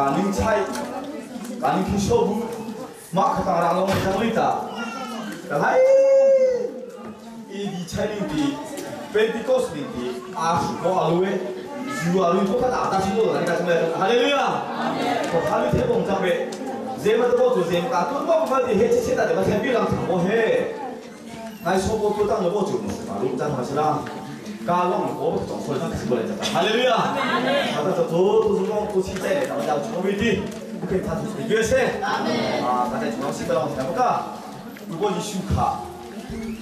Ka ning chai ka ning khi so bu ma kha tang rang long chang lui ta ka lai i di chai ning ti Pentecost ning ti a su ko alue ju alu to kha ta si lo ka chang le hallelujah ko kha lu the bong chang be zema to bo tu zem ka tu mo ma ti he chi chi ta de ma the bi lang thang bo he nai so bo tu tang lo bo chu mo ma lu tang ma sila ka long bo bo tong so tang si bo le ta hallelujah ma ta to to tu long tu chi chai le ta ma ja chu wi ti okay ta tu si yue se amen ah ta chai chu si ba long ta ma ka bu bo ji shu kha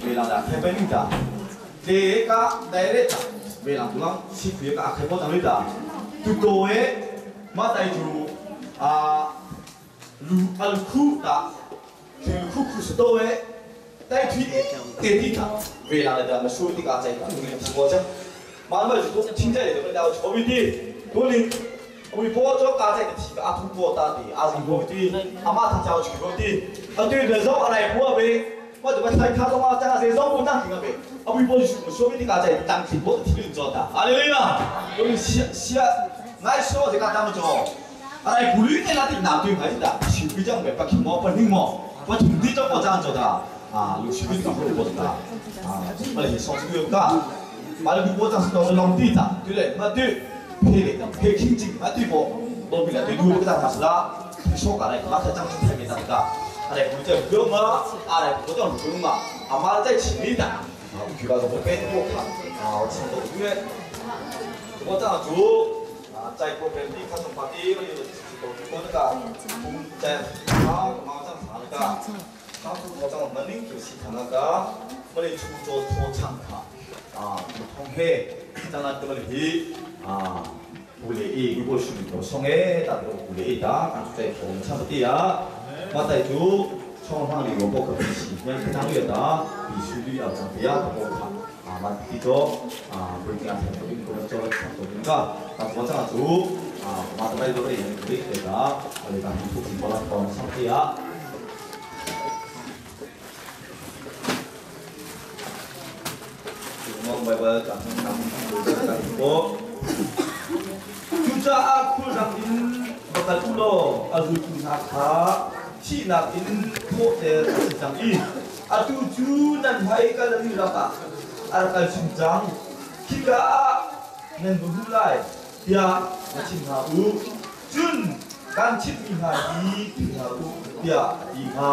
we lang da the ba ni da te ka direct we lang tu lang si ku ka khai bo tang lui da tu to e ma tai chu a lu al khu ta 苦苦是多诶，但推点点他，为人来的嘛，所以个在我讲，慢慢就听在里头，然后错位的，多哩，我们波做家在的提个阿土波大的，阿是波的，阿妈他教去过的，啊对的，肉阿来波呗，我就把菜卡中啊，这样子肉不当听个呗，啊为波就所谓的家在当听波听做的，阿对啦，我们写写，爱说这个怎么做？阿来不绿的那的那对还是的，手比较没把听我不听我。我从地中我这样做的啊，有区别就好多的啊，我来上这个噶，马来我这是到浪地的，对不对？那对，配的配清净，那对不？罗比来对路不大他是啦，说过来，那才讲出太没得个，阿来不叫不用啊，阿来不叫不用嘛，阿妈在前面的，啊，我去把我背多看，啊，我请多因为，我这样做啊，在国边地看从把地，我有我那个，在啊，马上查那个。한국 머닝 교시 하나가 머리 주조 토창카 아 통해 장난 때문에 아 우리 이 이곳이 성에 따로 우리 이다 간수에 동참띠야 맞다이주 청황리 로봇 그 시면 당이다 비수리 아장비야 보카 아 맞디도 아 불기한 생각이 그런 참도인가 아 고장주 아 맞다이도 우리 내가 우리가 한국 보라 상태야 Cucaah khulrang in bakal u law a zultu hna kha thihnak in thawhter a si cang i atu cu nan hmai Galilee ram ah a rak kal chung cang. Khika ah nan va hmu lai tiah va chim hna u. Cun kan chimhmi hna hi ti hna u tiah a ti hna.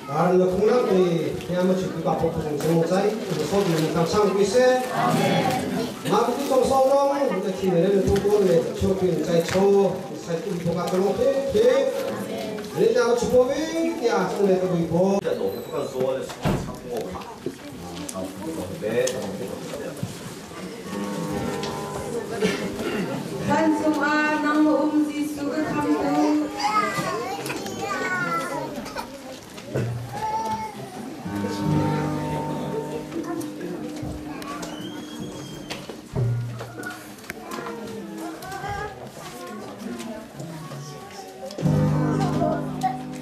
Ar la khungrang te hiam chi ku ka pho phung chong chai so ni tham sang kui se ma ku tong so rong te thi ne le tu ko le cho pin chai cho sai tu pho ka lo phe phe le ja chu po vi ya chung le ko bi po Kan sung a nang um ji su ka kham tu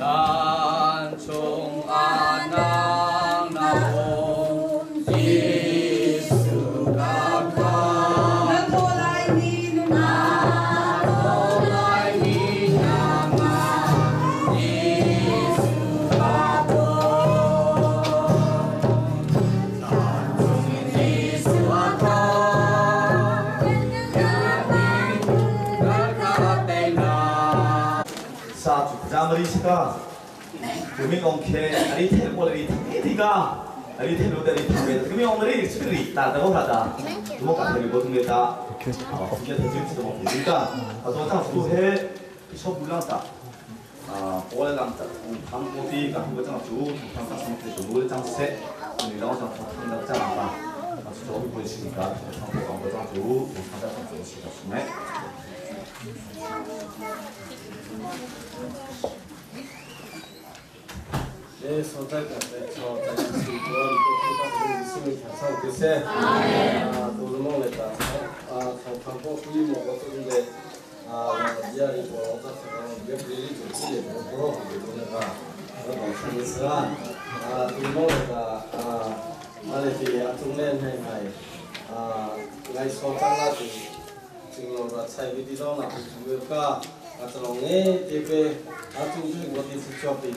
Tan chung anang na om Jesu ka ka Na tho lai ni na lai ni nama Jesu ka to Tan chung Jesu ka Ka te na sa chu jamari sika kumi ong khe ari the mo ri thi thi ka ari the lo ari the kumi ong ri sri ta ta ko ta mo ka the bo tung ta 아 이게 대증 도 되니까 아 또 딱 또 해 so bulang ta 아 오래 랑 ta 방 모디 가 한거 장 주, 방 딱 상태 좀 노래 장 세,你让我讲从那个讲吧，啊，就会不会个，唱歌广播张主，参加上主席的是没。 네, 선택 저 다시 또 또 글쎄 아, 도르몽했다. 아, 방법 구이 먹었는데 아, 미아리 뭐 어떻게 몇 일이 좀 찔려 보러 보내가 아, 도르몽했다. 아, 말레티 아통네 나이 아, Ngai so chang la ti chinglo ra chai vi ti dong na tu ka a chalong ne te pe a tu chu go ti si chop ti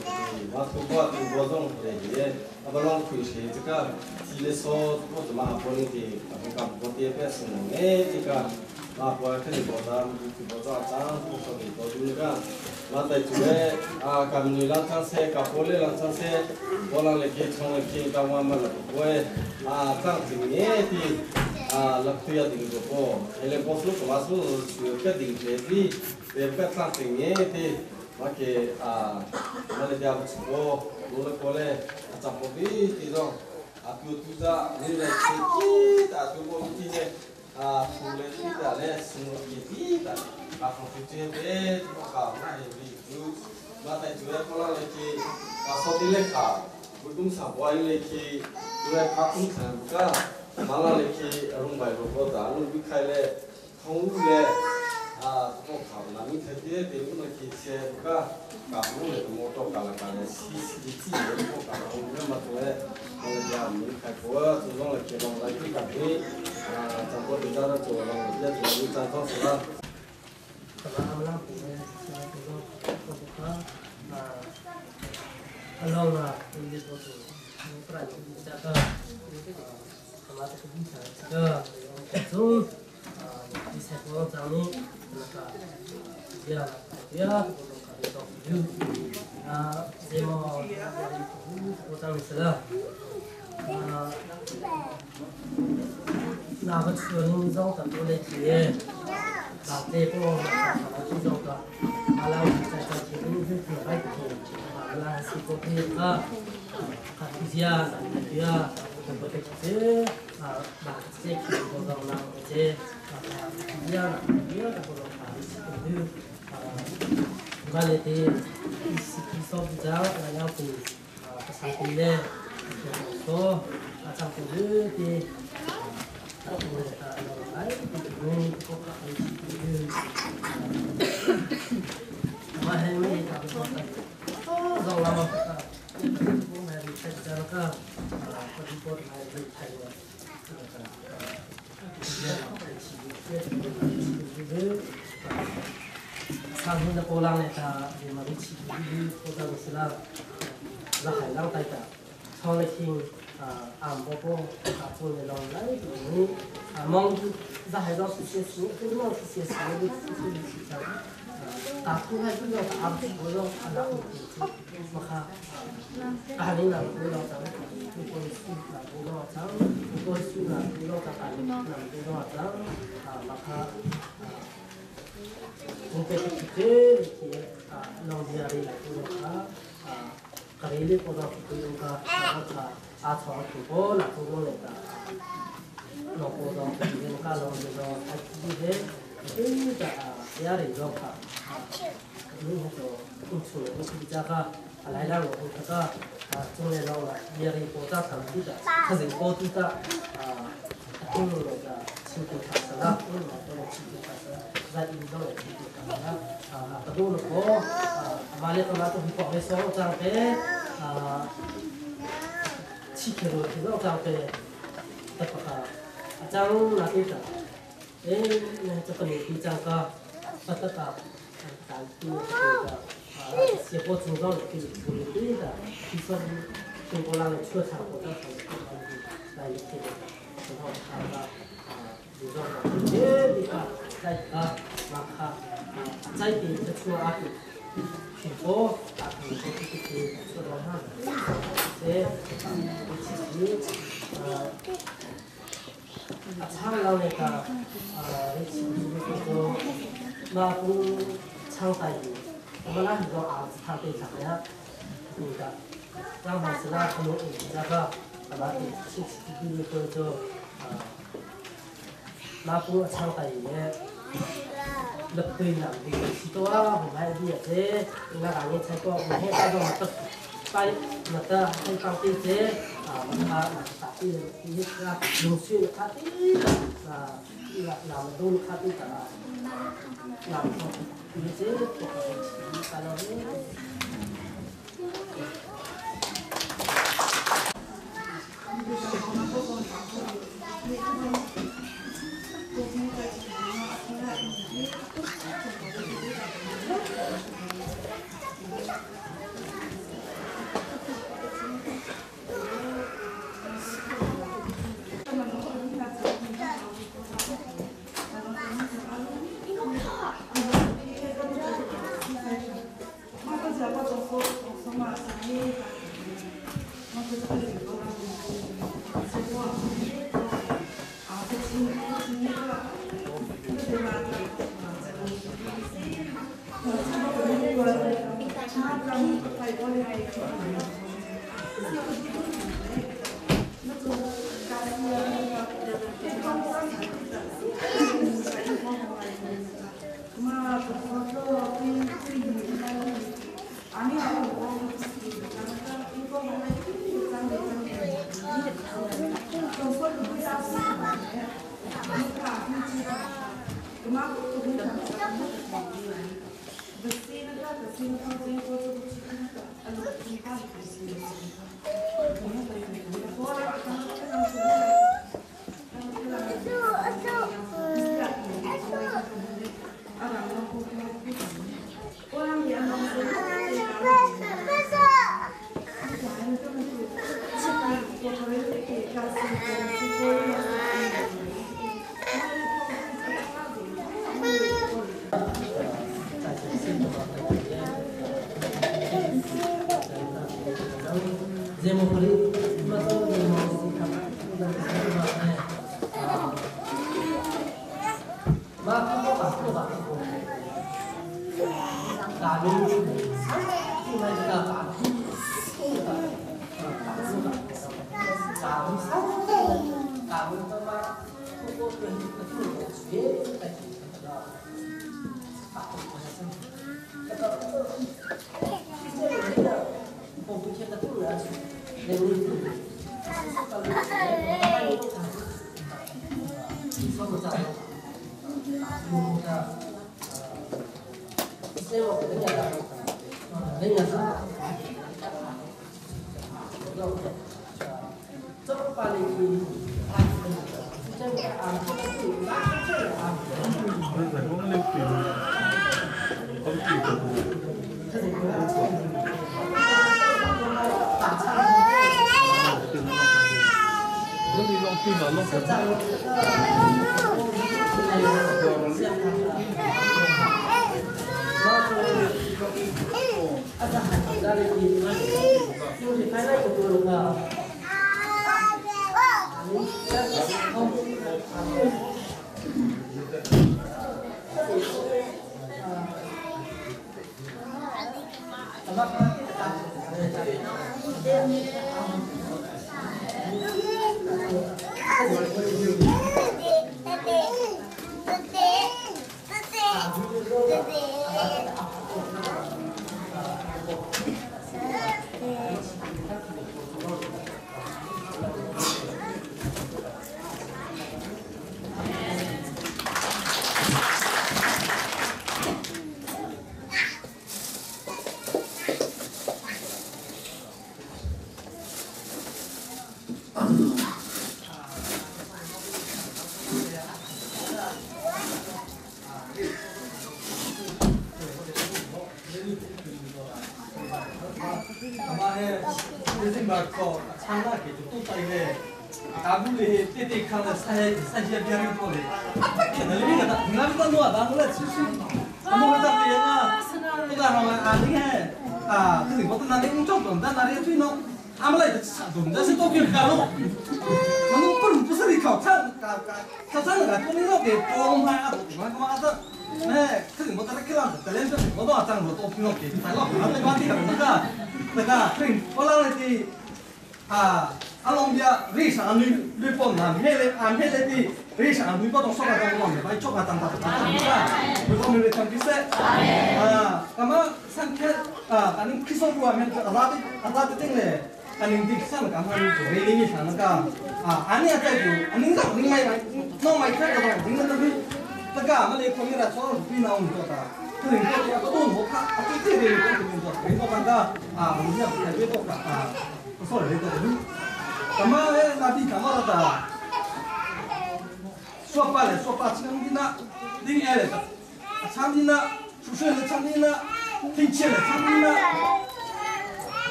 ma tu ko ti bo zong le ye a ba long phui she ti ka ti le so ko ma po ni ti a ka bo ti pe sung ne ti ka ma po ka ni bo da ti bo za chang ko so ni to du ka ma tai chu le a ka ni lang chang se ka po le lang chang se bo lang le ke chong le ke ka ma ma la bo a chang ti ne ti a la phuya ding go po hele bo su ko ma su su ka ding le ti te ka chang ti ne ti ma ke a ma le ja bu bo lo le ko le a chang po bi ti dong a tu tu za ni le chi ki ta tu bo ti ne a thu le ti ta le su ki ti ta a phong tu che te ko ka ma he bi tu ma tai chu le ko la le ki ka so ti le ka bu tum sa bo ai le ki tu le pha tum sa ka ma la le ki rung bai bo bo da lu bi khai le khong lu le a ko ka na mi the te te lu le ki che ka ka lu le mo to ka la ka le si si ti le ko ka lu le ma tu le ma le ya mi khai ko tu long le ke long la ki ka ni a chang ko ti da da chu long le chu lu chang to sa la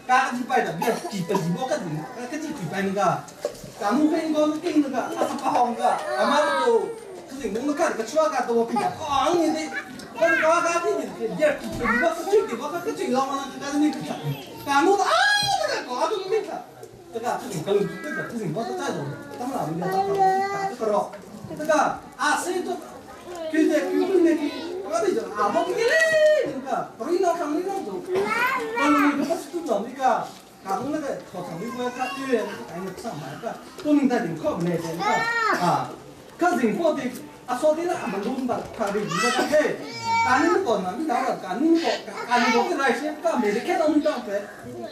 Ka ka pai da bia ki pa ji bo ka din ka ji pi pai nga ka mu pen go king nga a sa pa hong nga a ma to ku ding nung ka ka chua ka to pi ka ang ni de ka ka ka ti ni bia ki pa ji bo ka chi ki bo ka ka chi long na ka ni ka ka mu a ka ka ka tu mi ka ka ka tu ka lu ka ka ding bo ta ta do ta ma lu ya ta ka ka ka ro ka a se to ki de ki ku ne ki ka de a mo ki le ka ri no ka ni no to ka lu ka tu no ni ka 卡通那个考场里个他对哎那上买个都能在领考那些个啊，可领考的啊说的那俺们弄的他的一个他嘿，干那个呢，你到了干那个干那个来些，干没得看到你到的，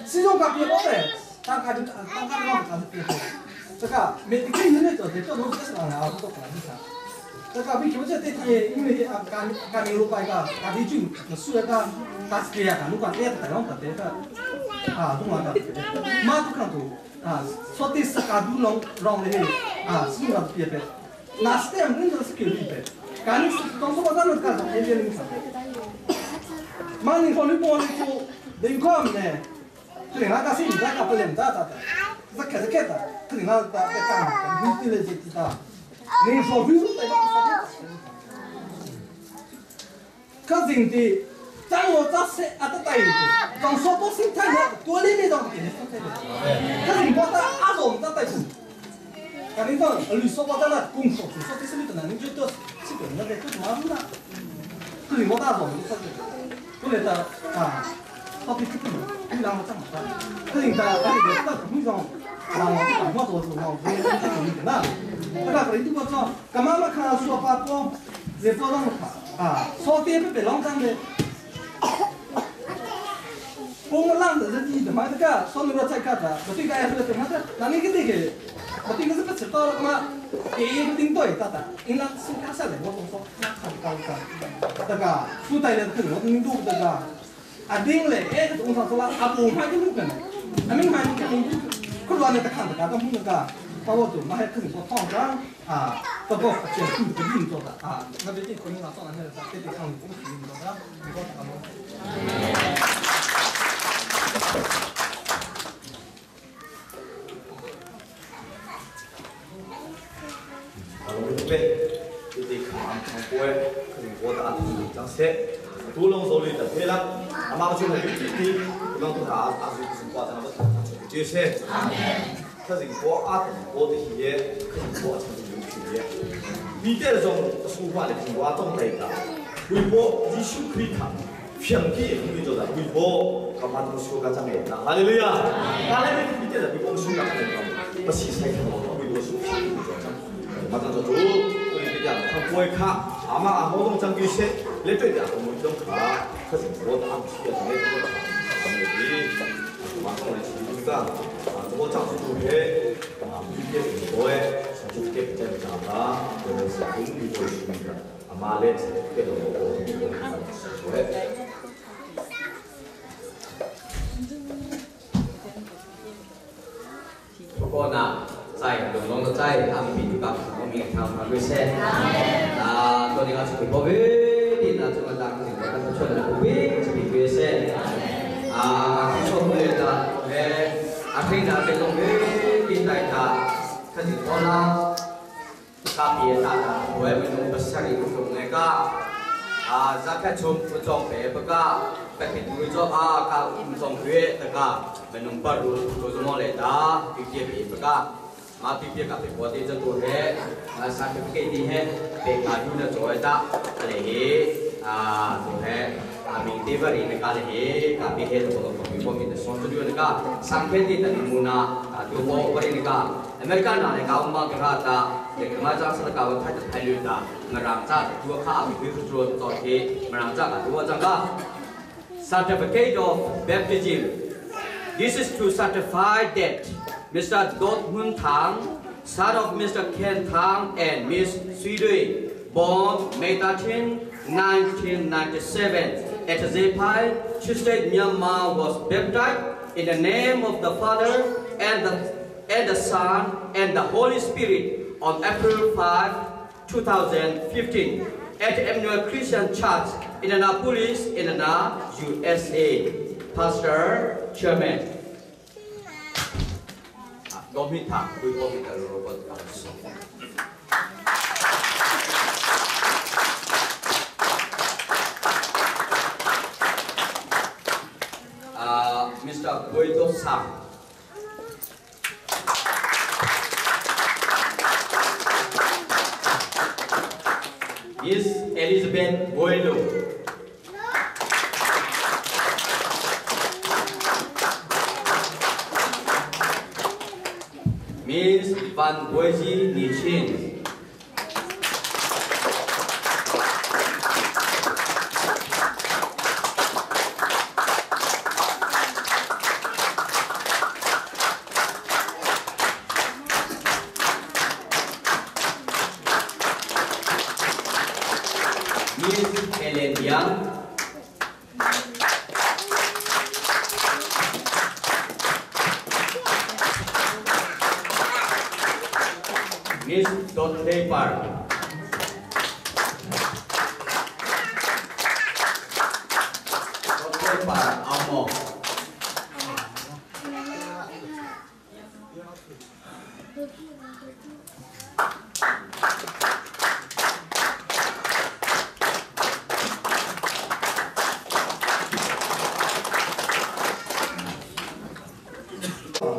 始终干别个的，当家就当家的话是别个，这个没得看那个这这东西是哪来的？都干啥？这个为什么这对他因为啊干干牛肉白个，干的菌输了个，但是呀，干侬管哎，台湾不得个。啊，东马的，马都看到啊，说的是家都让让的啊，是那别别，那是这样，人都是给你别，赶紧当初我咱们干啥，也别领啥，马你说你帮你做，领矿呢，就领那个是你在搞不领咋咋的，这开始开的，可领那在在干，你对了就知道，你说不用在那可真的。当我在说阿得大一当说到心态呢，多里面当给你说太可是你把他阿总在带去，赶紧当你说把他那工作，说这是你的能力就到这个那个就嘛那，可是我大总说的，过来的啊，到底这个你让我怎么办？可是他他个他工作，让我干嘛做做我我这个那，他个你我做，干嘛嘛看说把波，热波让我看啊，说的不别浪脏的。我浪的是你的嘛？这个说你个在干啥？我对个爱说的嘛的，那你个这个，我对个是不知道了嘛？第一个顶多一大大，因为是干啥的？我总说那很高的，这个附带的可能我顶多这个，啊顶嘞，哎个东西说了，啊不买就不可能，啊没买就肯定，可乱的看的，干到那个，把我走，那还肯定说放张啊，不过这是不运作的啊，那边这可能拿上来那个，这边看公司运作的，你说怎么？ 不过呢，在龙龙的在他们比吧，我们看他们先啊，多年个出去波比，那这个当时我们出来波比，出去比赛啊，出去的哎，阿平那这种比带他，他就多啦，他别他他，我也没弄不下里弄那个啊，这个从不装备不个。แต่เห็นมือจ้าอาการอุ้มจงเวตะกาเป็นนุ่มปารุตัวจมอเลตาปีเกียปีปะกามาปีเกียกับเป็นปกติจะตัวเฮมาสักเกตีเฮเป็นการดูนะจอยตาอะไรเฮอ่าตัวเฮอามีเทวรีในการเฮกับปีเฮตัวตัวมีพวกมีแต่สอนตัวในกาสังเกตที่ตันมูนาตัวโบวรีในกาอเมริกันในกาอุมากราตาเด็กมาจากสระกาวไทยไทยลุตามารามจ้าตัวข้ามีวิรุตัวตัวเฮมารามจ้าตัวจังกา Certificate of Baptism. This is to certify that Mr. Dot Hun Tang, son of Mr. Ken Tang and Miss Sui Dui, born May 13, 1997 at Zepai, Tuesday, Myanmar, was baptized in the name of the Father and the Son and the Holy Spirit on April 5, 2015 at Emmanuel Christian Church, Indianapolis, Indiana, USA. Pastor, Chairman. 罗密塔归罗密塔罗伯特斯。Mr. Guido Sang. Miss Elizabeth Boylo. Miss Van Boise Nichin. Miss Helen Young. Miss Dottie Park. Dottie Park, Amo.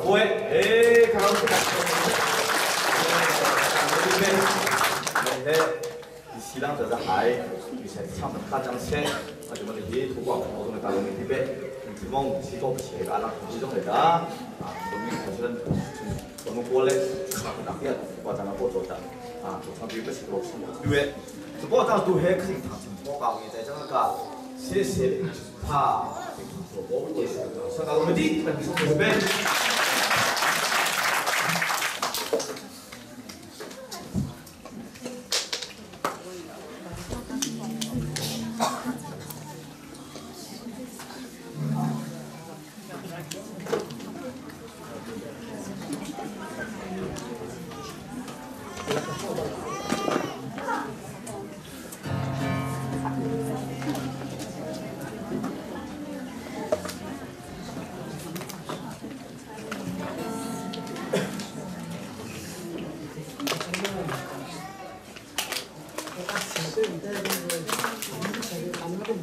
喂，哎，看到这个，西浪这是海，以前唱的大江千，啊，就么那些土广活动的大龙的呗，你往西搞不起来，阿拉其中来的啊，我们可是我们过来，那边我在那过做的，啊，做唱比不起多，因为这包张都还可以唱，我讲你在这个，谢谢他，我不是，上个我们的，准备。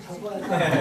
Sorry.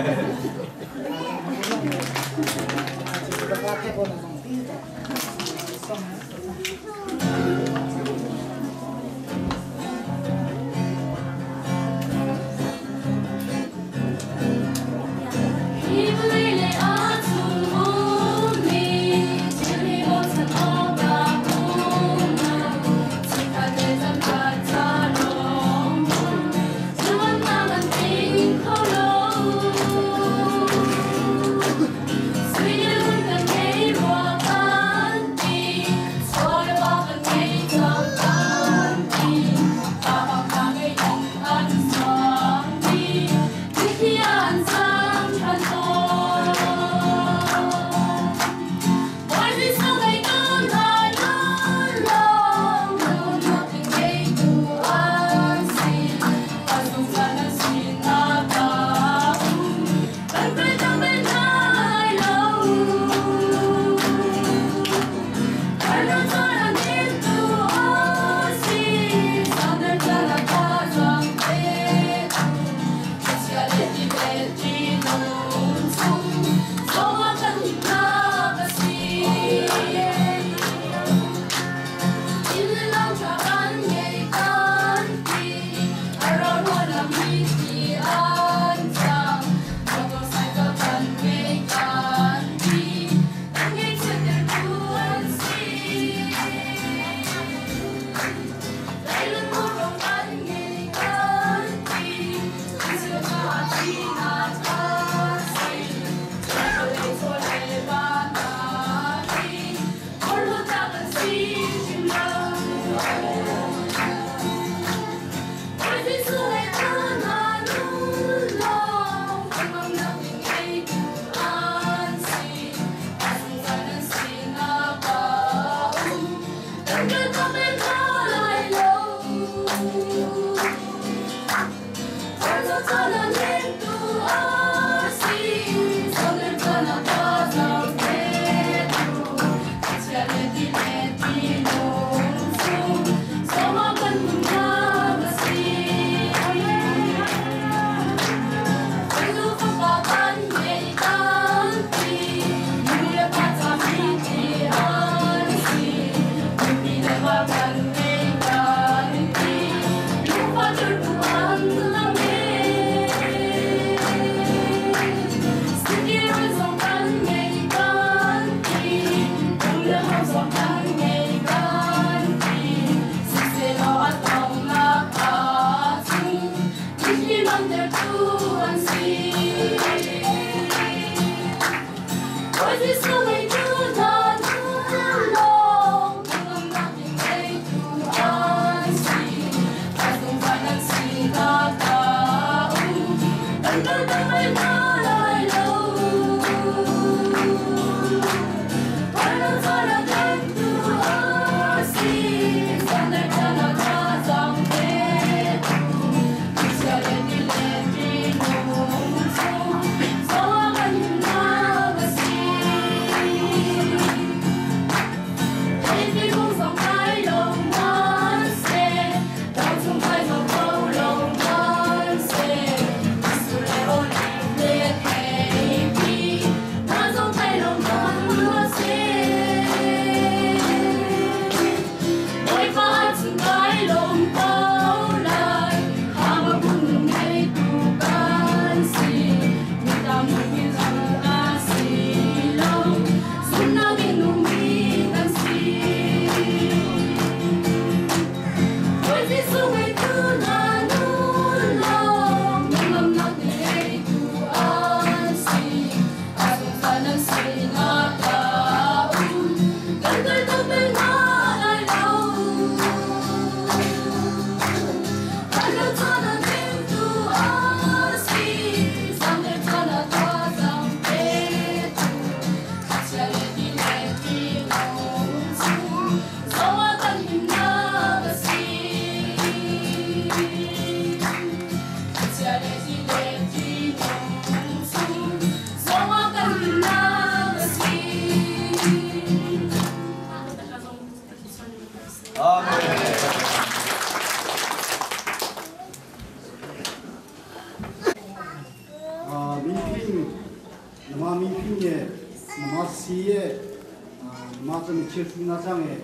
这里切出那张诶，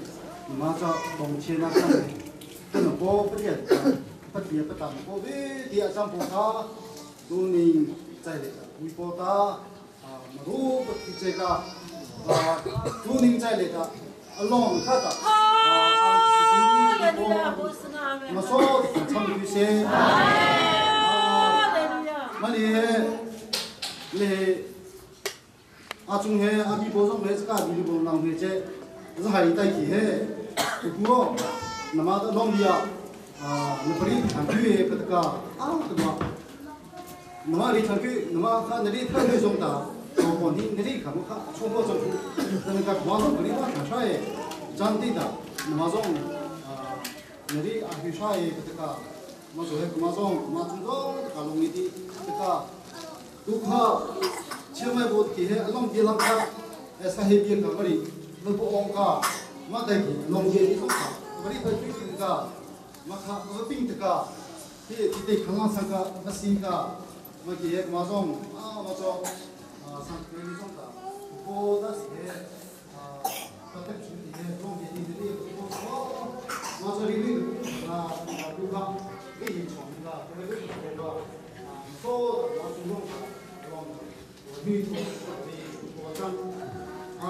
马这东切那张诶，这能包不点，不点不打包的，第二张包他，都能在那个微波打，啊，马路不这个，啊，都能在那个，啊，老卡的，啊，我说唱这些，啊，那你，你。阿中嘿，阿比波中嘿，这个阿比波浪嘿这，是海带起嘿，不过，那么的弄的啊，啊，那不哩长句不得个，啊，对吧？那么哩长句，那么看那里太会中的，我你那里看我看，错过中，那个广东不哩话看出来，真的的，那么种啊，那里阿比出来不得个，我昨天嘛种嘛中中，这个弄的这个，都靠。เชื่อไม่บดกี่ให้ลองเดียลังคาเอสเฮเบียกับบริลบองกามาได้กี่ลองเดียที่สองขาบริไปปิ้งกามาขาปิ้งตะกาที่ที่เด็กข้างล่างสังกามาสิงกามากี่ให้มาส่งมาจองสังเกตที่สองขาโบดัสเฮประเทศชุดที่ลองเดียที่นี่มาจอรีวิวมาดูกันไม่ยินชมกันไม่รู้สึกว่าโซ่มาจุ่มลงลอง女同我讲啊，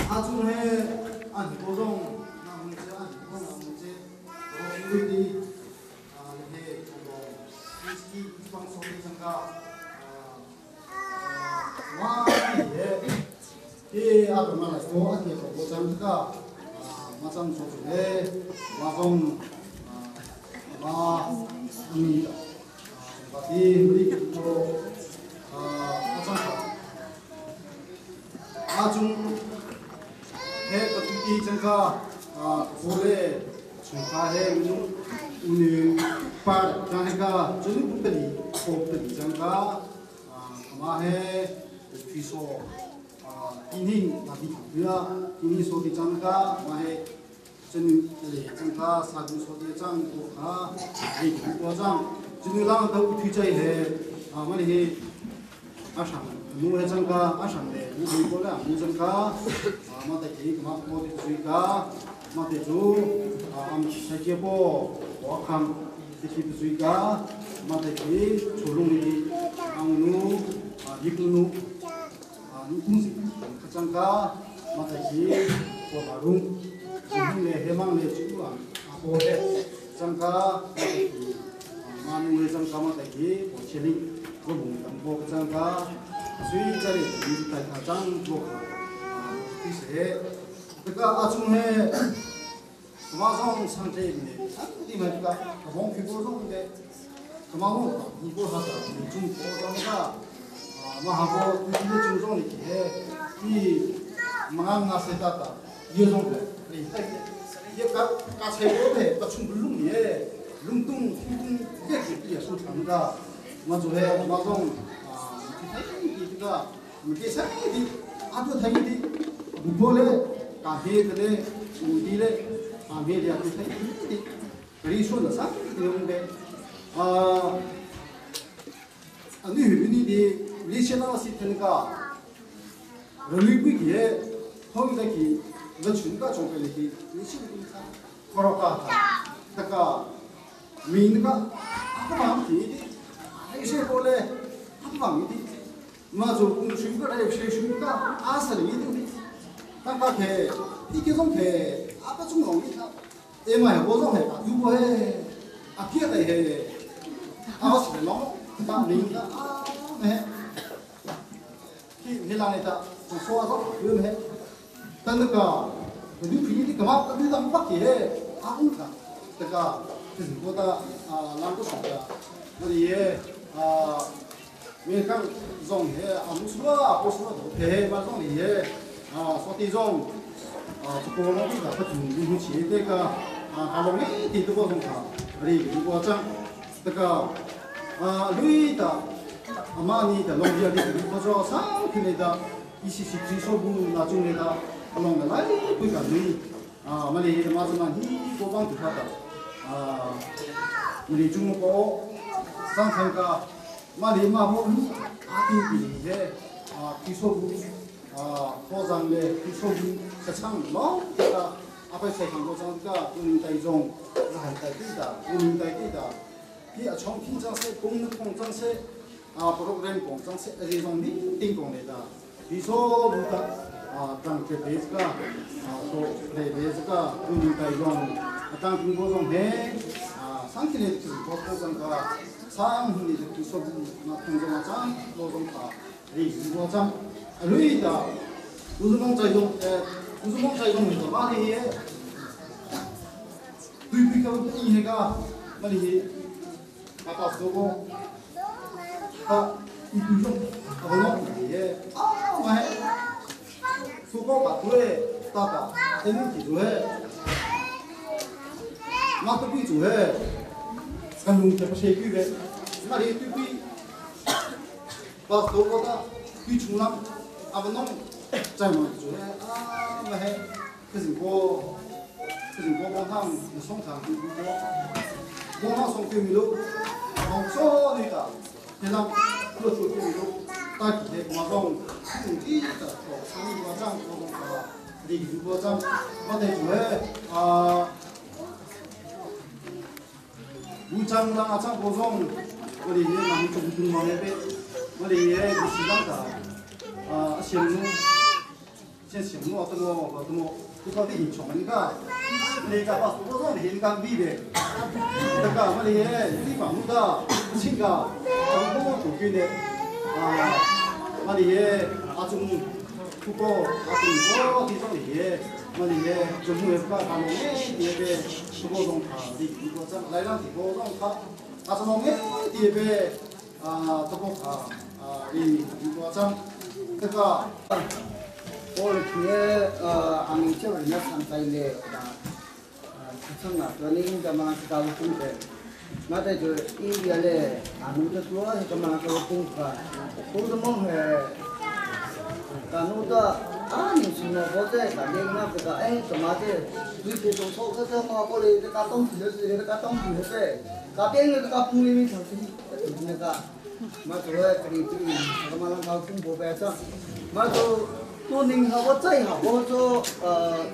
阿中嘿，阿你高中，那我们这阿你高中，我们这我兄弟啊，那些我一帮兄弟参加啊，我也，阿东嘛来说，阿爹我讲这个啊，我讲说出来，我讲啊，我你。이 우리 또 아중 해 정가 고래 중가해 우니 빠 장가 저는 분들이 고들이 장가 마해 뒤소 이닝 나비야 이닝 소리 장가 마해 저는 장가 사주 소리 장 고가 이 고장 今天浪都推这些，啊，我哩阿上，侬还增加阿上的，你回过来，侬增加，啊，没得钱，嘛没得水加，没得煮，啊，俺们吃这波，我看这些不水加，没得钱，出笼的，俺侬啊，一个侬，啊，侬工资，他增加，没得钱，我马龙，今天嘞，黑忙嘞，煮啊，阿波嘞，增加，没得钱。马路的张干嘛在去？我千里，我龙当我张家，所以这里你带他张我啊，就是这个阿聪呢，马上上这的，你们这个王去过中的，马上你过他的，你中国张家，啊，马哈过你中中的去，你马那些大大，也中的，你也搞搞菜锅的，把冲不弄的。隆冬、秋冬也是也是长的，我昨天马上啊，这个没给啥的，阿做他的，不过嘞，咖啡个嘞，五的嘞，啊，没的，他的，可以说的啥的用的，啊，啊，你你的你现在是那个，人民币的，后面的去，我全个准备的去，你是不是看，这个。민가 아파방이 아이세 볼에 아파방이 마저 공주가 쉐슈가 아슬이 딱딱해 이게 좀돼 아빠 좀 농이다 에마에 보송해 유보해 아피에다 해 아버지 너 딱 민가 아네 히 힐라니다 좀 소아서 그음해 딴가 우리 비니 그만 어디다 밖에 아웅가 내가 보다 랑도 산다. 우리의 외강 종해 아무수가 보수가 대마종이에 소티종 조코로가 같은 유치 내가 가롱이 뒤도 보송가 우리 유고장 내가 루이다 아마니다 롱비아리 보조 상크네다 이시시 지소부 나중에다 알롱가 라이 부가 루이 말이 마지막 히 고방 두하다 우리 중국 상상가 말이 마모 아딘비에 기소부 포장래 소금 세상 뭐 앞에 세상 고장가 운대종 라이다 기다 운대 기다 비 아청 핀장세 공능 공장세 아 프로그램 공장세 리종니 띵공래다 비소부터 아 땅게 베이스가 아또 레베이스가 운대종 땅 중고종 해 아, 상키네 고장가 상훈이 소금 나 통장장 노동파 리고장 루이다 乌兹蒙在用，乌兹蒙在用的马里，对比个伊那个马里，阿巴斯个，他一比用，阿不弄的，啊，我还，苏个把对，大大，真记住嘿，马都比住嘿，跟龙这不谁比的，马里对比，巴斯个他对出来，阿不弄。在嘛做啊，嘛嘿，可是我，可是我帮他们送餐，我帮他送给米路，帮送那个，现在我做给米路，大几天我送，从第一个到三个站，我送到第五个站，我得做啊，五站那站我送，我的那中中嘛那边，我的是那个啊，先。先想我等我等我，你到底是从那个，你个把我说你个比的，那个我你你房子的，亲个，我我做的，啊，我你阿中，不过阿中我听说你，我你中午个他们那边不过从他的不过这来让不过从他，阿中那边啊，不过他啊，你不过这这个。我去阿明这边那上在嘞，啊，出生啊，ตัวนี้จะมาสกาวปุ่งเมาแต่就อินเดียเลยอานุจะตัวจะมาสกาวปุ่งค่ะปุ่งจะมองเหกานุตัวอาหนึ่งสมองก็จะการเลี้ยงมาก็เอ๊ะจะมาเจวิธีตรงโซ่ก็จะมาก็เลยจะการต้องถือเลยจะการต้องถือเลยการเลี้ยงเลยการปุ่งนี่มีทั้งสิ้นนี่ก็มาตัวกรีดก็มาลังเขาปุ่งโบเบจ้ะมาตัวตัวหนึ่งเขาก็ใจเขาก็จะ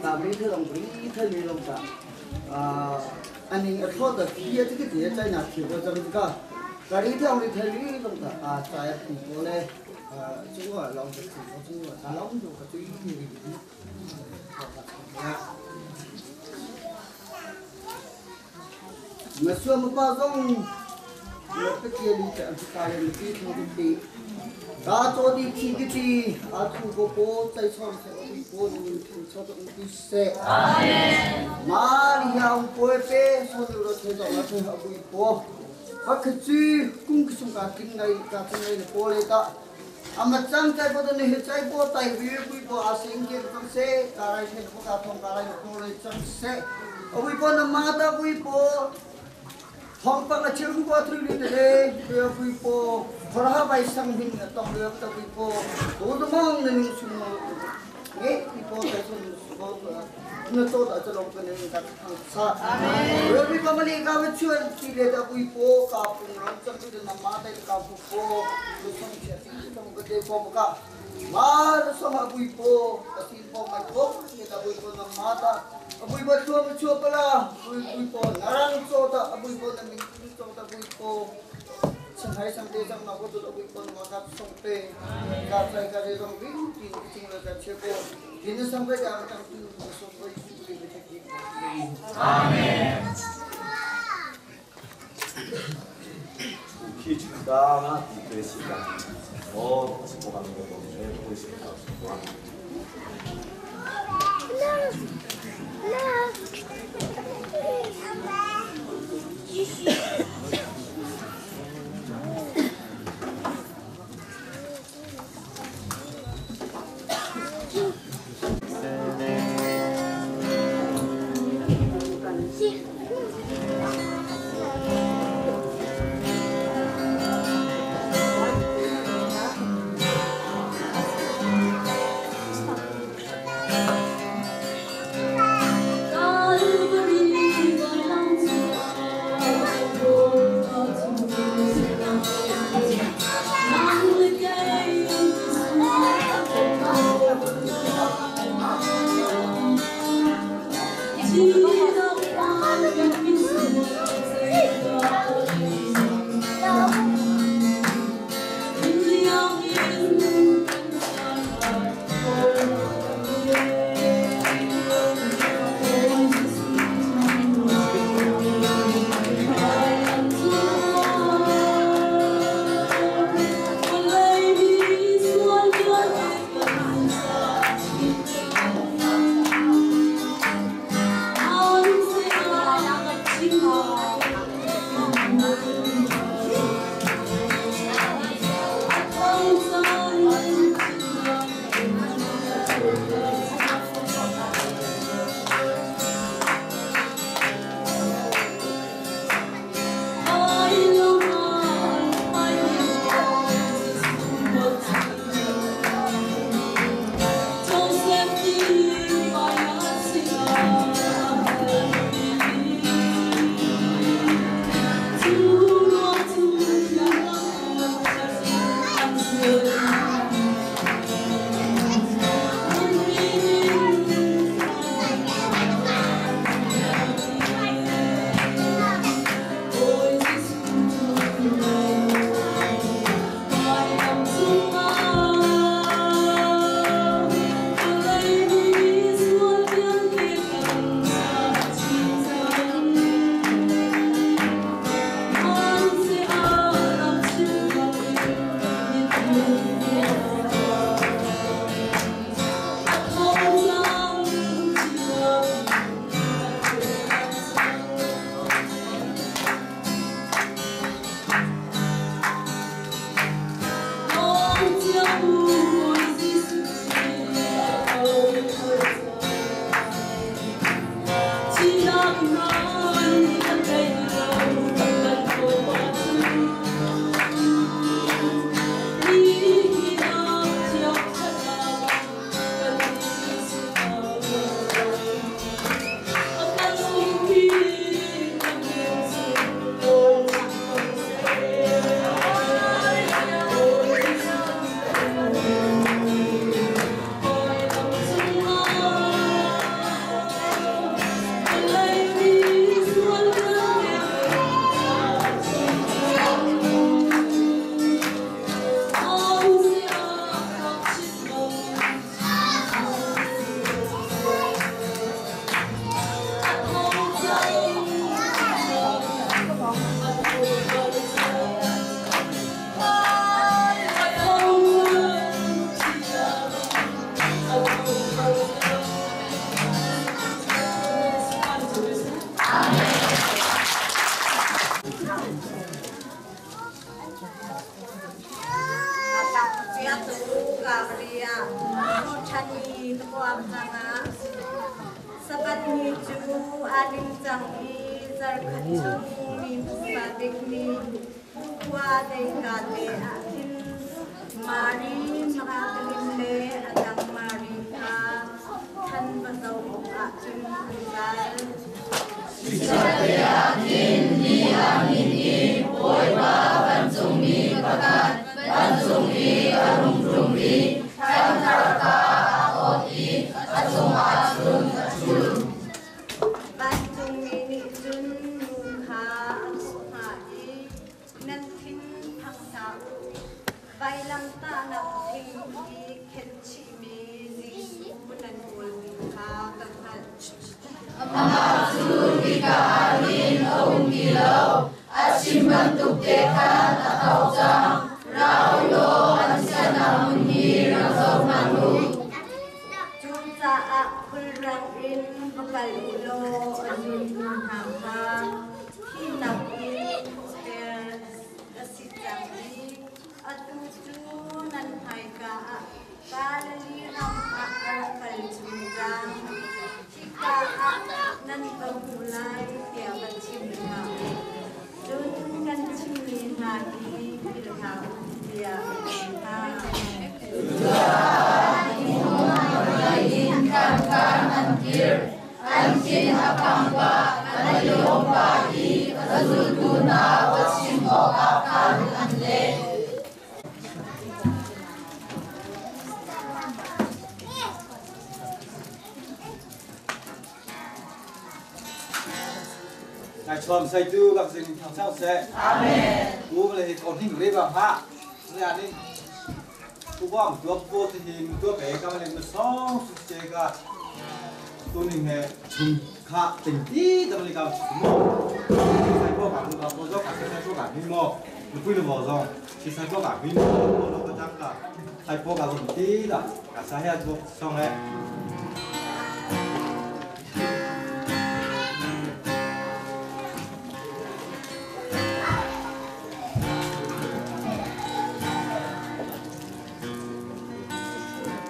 ตามนี้เธอลงนี้เธอนี้ลงจ้ะอันนี้โทษแต่ที่这个节在哪提过这个个，这里头你เธอนี้ลงจ้ะใจผมก็เลย中国ลองจะถือ中国ถ้าลองดูก็จะยิ่งดีมาส่วนมาป้าต้องมาไปเกี่ยวกับการเรียนที่ทำดี大做的天的地，阿土哥哥在唱小的歌，你唱的比赛。马里亚不会背，所有的听到我听好不过。阿可去公司干进来，干进来的玻璃的。阿么张在不的那些在不在微微不阿星给张些，干来些不干通干来玻璃张些。阿微波那马的微波。ท้องปังอาชีพก็ทริลเลยเรือคุยโปพระใบสังหินต้องเรือตะคุยโปตัวตะมองในนิ่งสุนเงี้ยคุยโปแต่สุนสุนเนื้อตัวอาจจะลงไปในการทางซาเรือมีประมาณนี้ก็ไม่ช่วยที่เลยตะคุยโปกับปุ่งร้องจังที่จะนำมาได้กับคุยโปลูกสองเชียร์ที่ต้องกระเด็นโปกับมาสมาคุยโปตัดสินโปไม่โปเนี่ยตะคุยโปนำมาตาAbuy ba chua chua pala abuy po narang chota abuy po na ming chota abuy po Shanghai sang te sang na ko to abuy po ma kap song pe ka sai ka re song bing tin ting la ka che ko din sang pe ka ka tu song ko yu le le ki Amen 키 축하가 되시다. 어, 고맙는 거 보고 있습니다.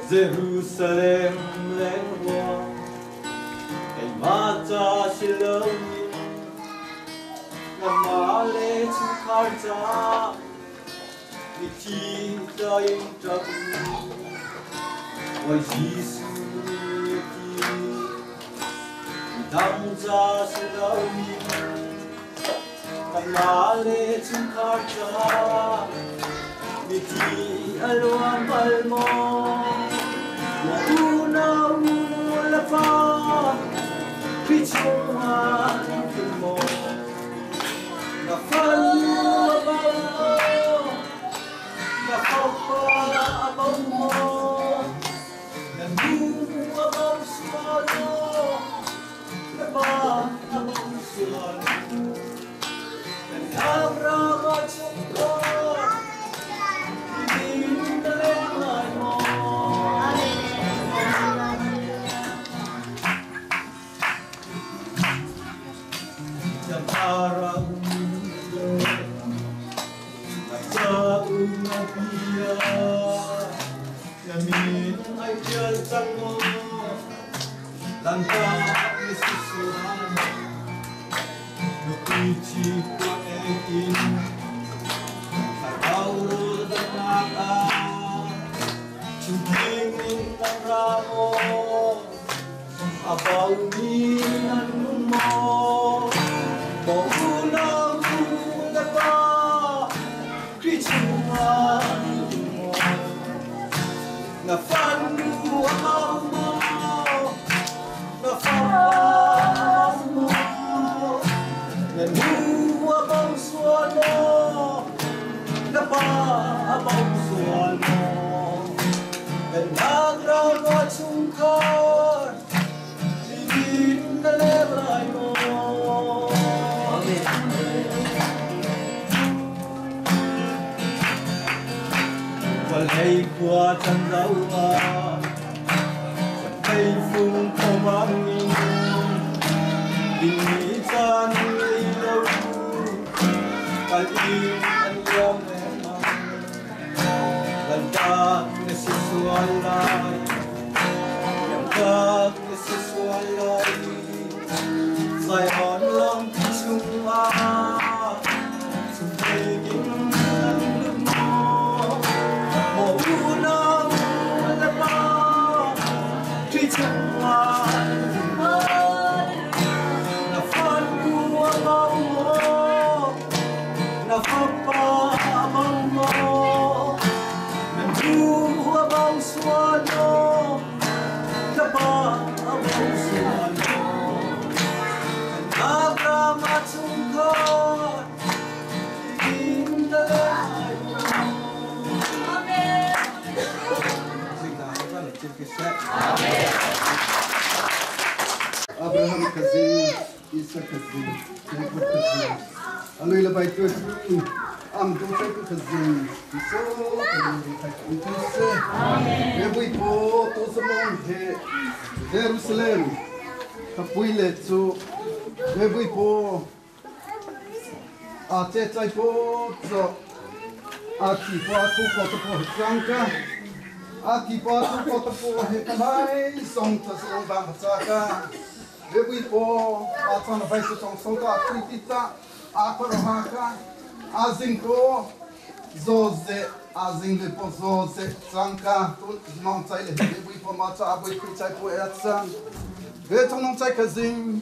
Jerusalem lengwa kay macha silomi na male chukharcha ni cha in chabu oi Jesu ni ti dam cha silomi na male chukharcha ni ti alwang palmo una ula fa pichuma mo na fa na fa mo na nu abam sualo na ba abam sualo na abra ma chukko Chi in Thlarau dawtnak ah Chungtling in nan ra maw? A baumi nan um maw? Maw unau nu le pa Khrih chungah nan um maw? Na fanu a bau maw? Na fapa a bau maw? Na nu a bau sual maw? Na pa a bau sual maw? Pennak ram ah chungkhar in na leng lai maw? Vawlei khua can zoh ah Leifung thawng in dinmi caan ngei lo kal in an liam lengmang. Lantak na si sual lai, lantak na si sual lai. Zion lampi chungah chunglei in nan lut maw? Maw unau le pa, Khrih chungah nan lut maw? Na fanu a bau maw? Na fapa a bau maw? Na nu a bau sual maw? Na pa a bau sual maw? Kan ram ah chungkhar in na lai maw? Abraham kazing, Isaac kazing, Jacob kazing. Alui la bai tu tu am tu chai tu kazing. So kazing ri thai tu tu se. Amen. Po to samong he Jerusalem. Ka pui le chu Bui po a che chai po cho a thi po a thu po to po chang ka a thi po a thu po to po he ka mai song ta song bang cha ka Bui po a chon bai su chong song ta tri ti ta a ko ro ha ka a zing ko zo ze a zing le po zo ze chang ka tu mong chai le Bui po ma cha bui khu chai po e chang Ve chong nong chai ka zing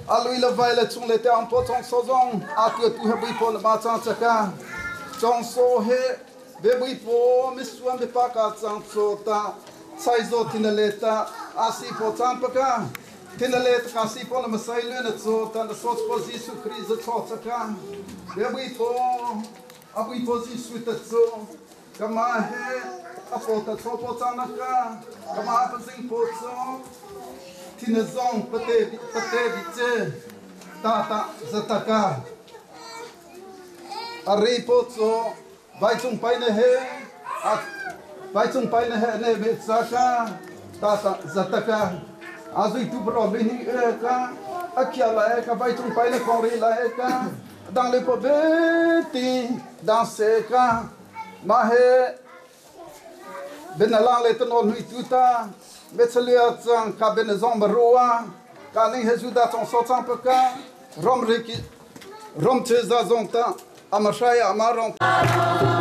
a lui le vai le chung le te ang po chong so zong a tu tu he bui po na ma chang chaka chong so he ve bui po mi suan be pa ka chang so ta sai zo tin le ta a si po chang pa ka tin le ta ka si po na ma sai le na zo ta na so po Jesu Christ cho chaka ve bui po a bui po Jesu ta zo kama he a po ta cho po chang na ka kama pa sing po cho tin zong pate pate bi che ta ta zataka a ri po cho vai chung pai na he a vai chung pai na he ne me cha ka ta ta zataka a zui tu bro bi ni e ka a khia la e ka vai chung pai na kong ri la e ka dang le po be ti dang se ka ma he ben lang le ton hui tu ta me chalia chang ka ben zong barua ka ning he juda chong so chang pa ka rom ri ki rom che za zong ta ama shaya ama rong Aram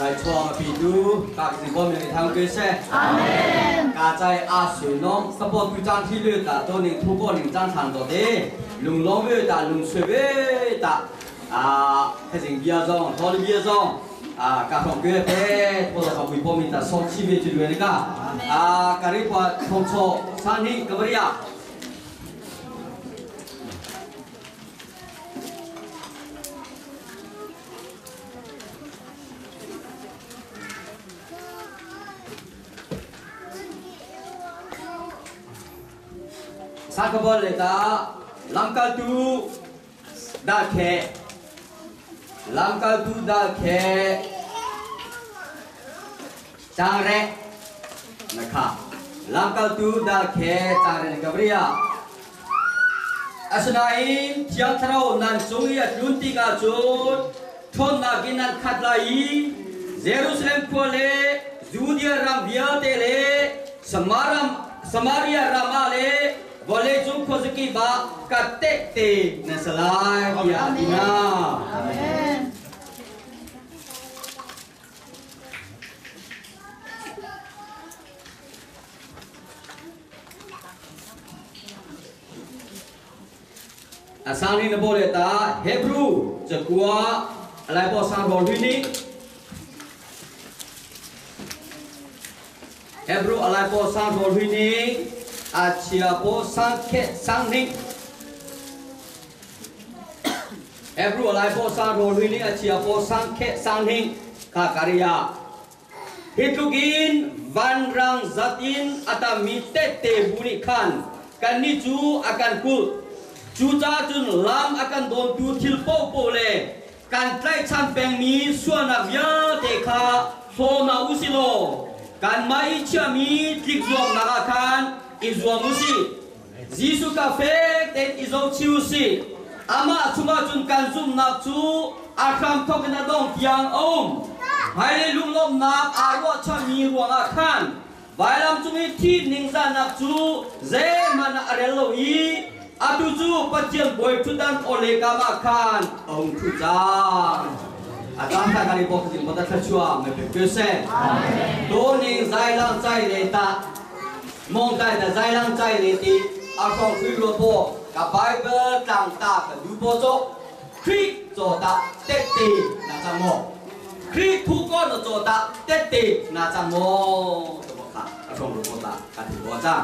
在创比如大家我们堂哥说，家在阿水农，十八对张体率的，都能通过两张长度的，龙龙位的，龙水位的，啊，开始比较重，好的比较重，啊，加上哥的，或者说微波面的双七位之类的个，啊，咖喱话通错三年个不呀。 Sakabol leta langkal tu da khe langkal tu da khe chang re nakha langkal tu da khe chang re gabria asnain thiang thrau nan chung ya tlun ti ka chun thon na ginan khat lai Jerusalem ko le Judea ram vialte le Samaram Samaria rama le boleh jumpa kozeki ba kate te nasalai ya dina. Amen. Asal ni boleh ta Hebrew cekua alai bo sang ro ni Hebrew alai bo sang ro ni achia bo sang ke sang ni Hebrew alai bo sang ro ni achia bo sang ke sang ni ka karya hitugin van rang zatin atami te te buni khan kan ni chu akan ku chu cha chun lam akan don tu thil po po le kan tlai chan peng mi suana via te kha so na usilo kan mai chia mi tlik zuam na khan izuamusi Jisu ka fek ten izo chiusi ama chuma chun kan zum nak chu akram thok na dong tiang om haile lunglom nak arwa cha mi ruanga khan vailam chungi thi ningza nak chu ze mana arelo i atu chu pathian boi thudan ole ka ma khan ong thu cha atam tha kali bok jing bota thachua me pe pe se to ning zai lang chai le ta mong tai da zai lang chai le ti a khong khui ro po ka bible tlang ta ka du po cho khri cho ta te te na chang mo khri thu ko no cho ta te te na chang mo to bo kha a khong ro po ta ka ti bo cha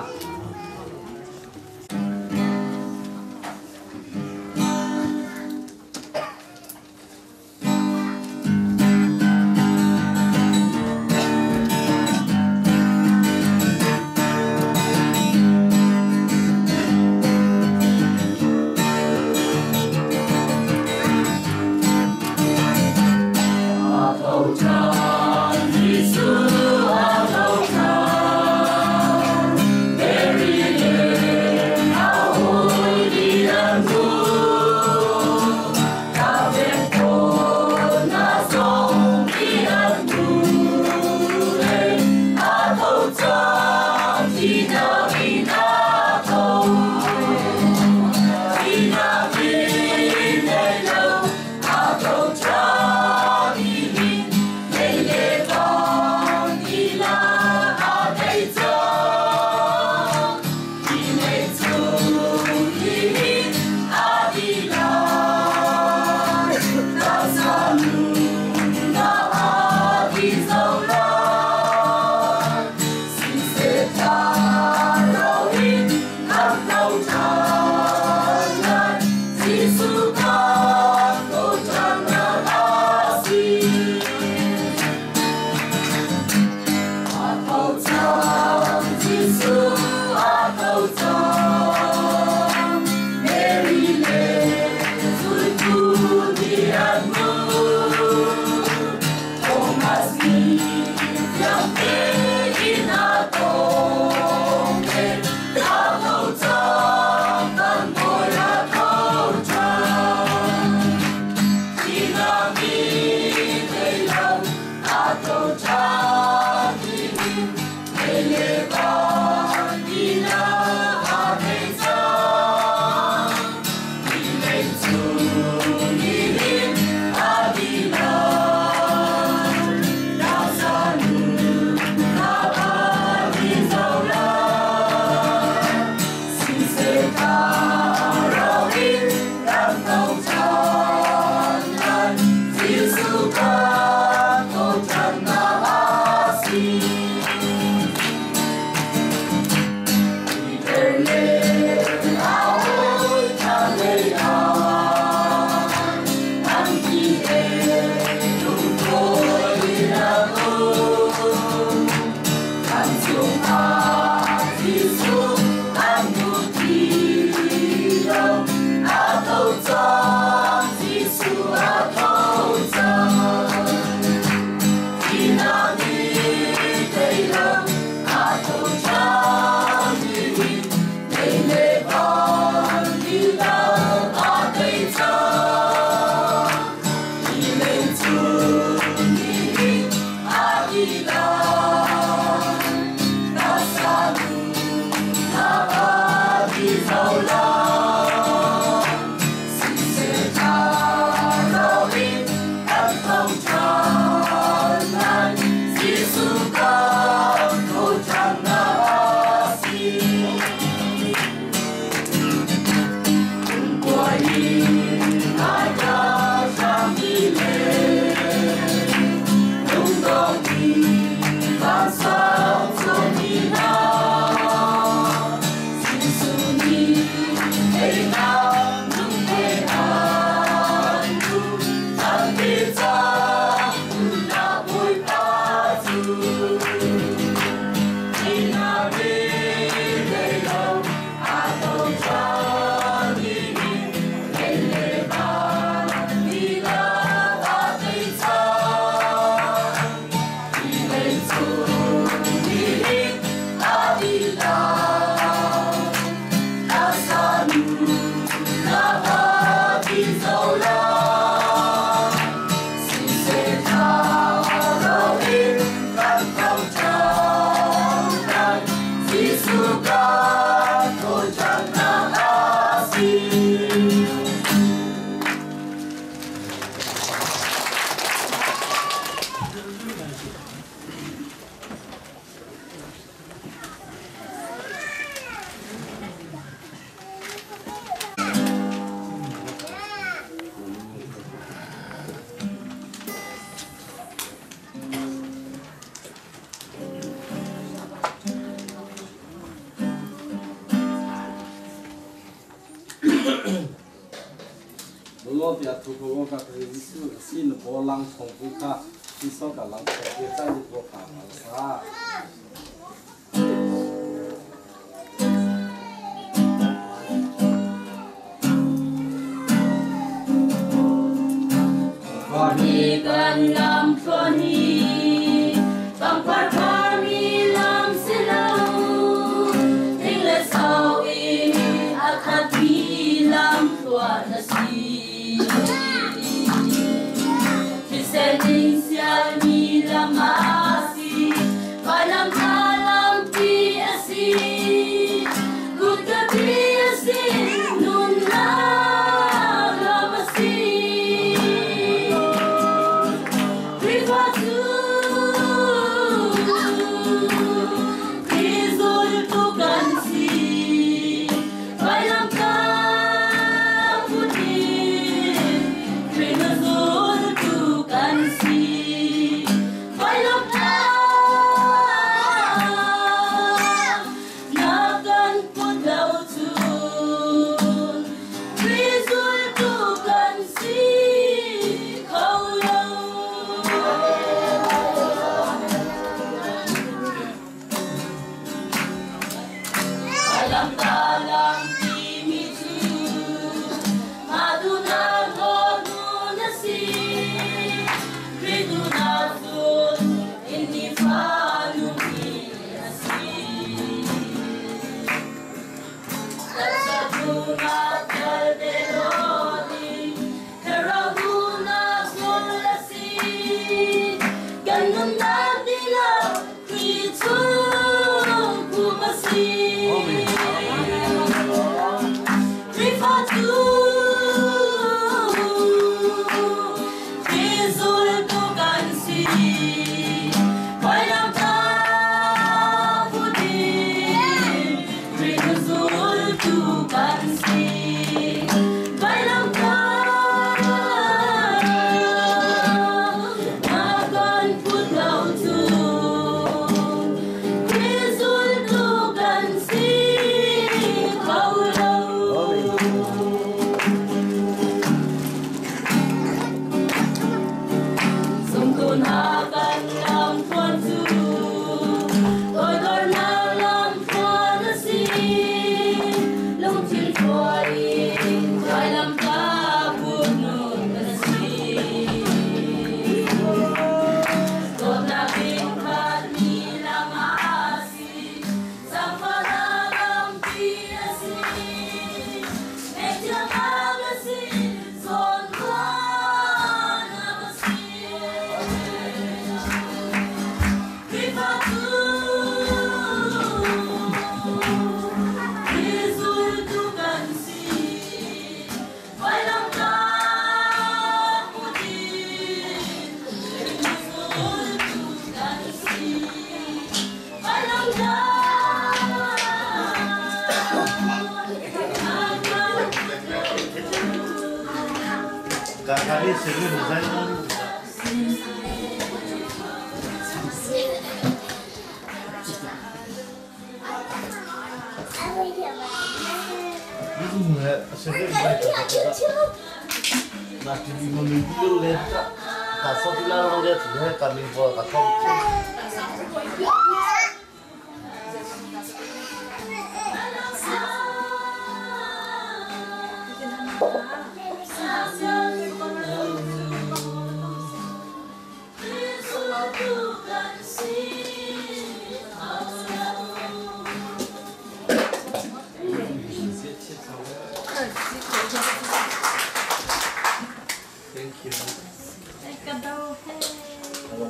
Thank you.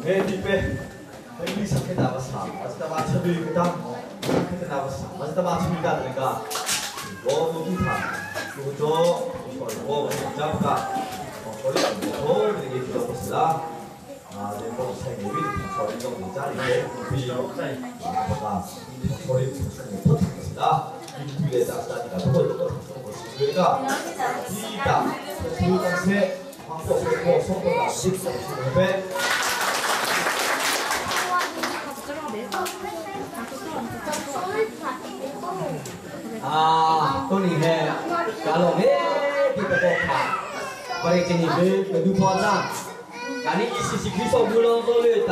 He ti pe he mi sa ke na ba sa ma ta ba chabi ka ta ke na ba sa ma ta ba chabi ka ta ka go mo tu tha tu to so go ba sa jam ka so ri ko ni ke to sa la a de ko sa ni wi so ri to ni ja ri ke pi ka so ri so ni to sa la ni tu le ta sa ni ka to ko to ko si ka ti ta tu ta se 黄过过送过到十十呗。啊，多年嘿，家龙嘿，啲个国卡，我哋今年去去都破站，今年意思是去送乌龙多略打，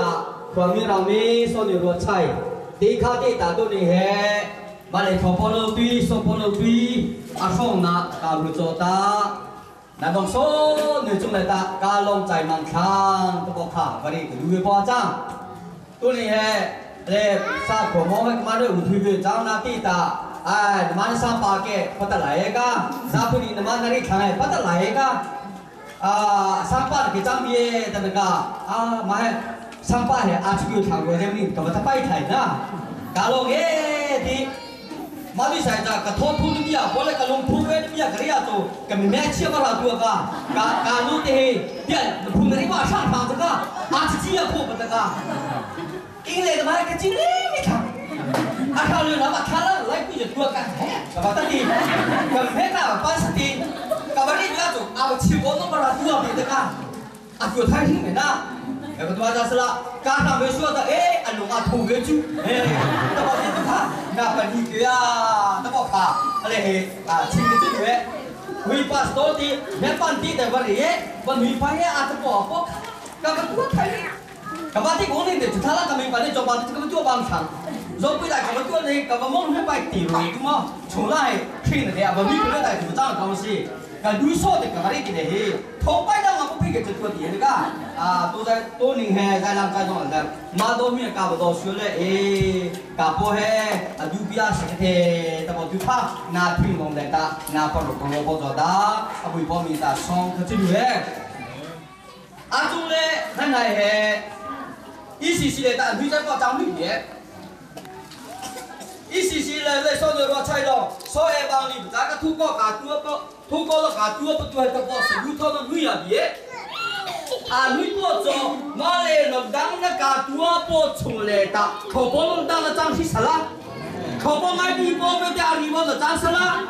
前面后面送牛肉菜，迪卡迪打多年嘿，马来从波罗队送波罗队，阿送那加入做打。那当说你中来打，加龙在门窗都不卡，我哋去破站，多年嘿，咧沙婆摩去马来有推去张那地打。哎，你妈的上八个，不得来个，啥不你妈那里看哎，不得来个，啊，上八个张别的那个，啊，妈上八个阿出去看过这你，干嘛他摆台呢？搞了哎的，妈的现在个托土的米啊，过来个龙铺的米啊，个呀都，个没吃嘛啦多个，搞搞弄的嘿，别铺那里往上躺这个，阿出去也铺不这个，进来的妈个进来没看。阿靠你老把他了来不就多干，干嘛的？干嘛干嘛是的，干嘛你那种啊，吃过那么拉多的这个，啊，就太听没那，那个多少是了，刚上没说的，哎，阿龙啊土个猪，哎，那么你不看，那本地个啊，那么卡，阿嘞嘿啊，请个猪的，回巴士多的，那本地的不哩，我女朋友啊，这不不，干嘛多开？干嘛的？我那的就他那个没把你做把这个做帮场。若不来，我们做呢，我们梦会摆地位的嘛，从来听的呀，我们不来主张东西，个绿色的个里的嘿，头摆到我不配给这做的个，啊，都在多年嘿，在啷个弄的，马多米搞不到学嘞，哎，搞不嘿，啊，路边是个的，那么就怕拿听梦来打，拿不落不落不做打，啊，为方面打双可这路嘿，阿中嘞，咱来嘿，意思是嘞，但女仔不张女的。一时时来来，所有我菜咯，所有帮你唔知个土锅加猪不，土锅咯加猪不做系得个食物汤咯女啊别，啊女多做，我嚟落当那加猪不出来的，口波落当那张起啥啦？口波买女波不掉女波就张啥啦？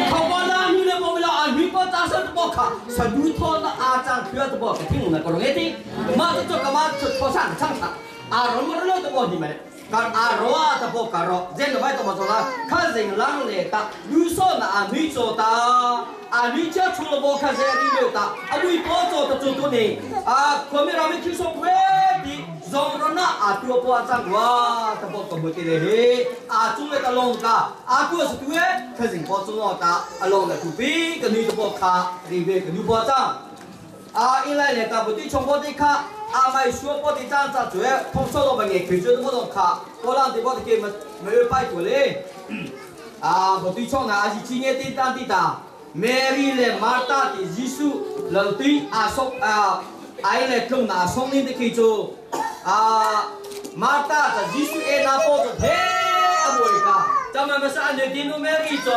口波那女的波不了啊，女波张啥都不卡，食物汤那阿张去都不，听我那个龙一的，妈就做干嘛做做啥唱啥，啊罗么罗都不你们。kan aroa ta po karo zen bai to ma la kha zing lang le ta lu so na a nui cho ta a nui cha chu lo bo kha ze ri le ta a nui po cho ta chu tu ni a ko mi ra mi khi so pwe di zong ro na a tu po a chang wa ta po ko mo ti le he a chu le ta long ka a tu su tu e kha zing po chu no ta a long la tu pi ka nui to po kha ri ve ka nu po chang a i lai le ta bu ti chong po ti kha阿麦说波的张张嘴，通说到问眼，佢做都冇得卡，我让地波的给没没有拜过嘞。啊，我对唱啊，是今年的当地的，美丽的马大的耶稣，老对阿送啊，爱来中那送你的去做啊，马大的耶稣爱那波的嘿阿妹个，咱们不是按照电脑美丽做，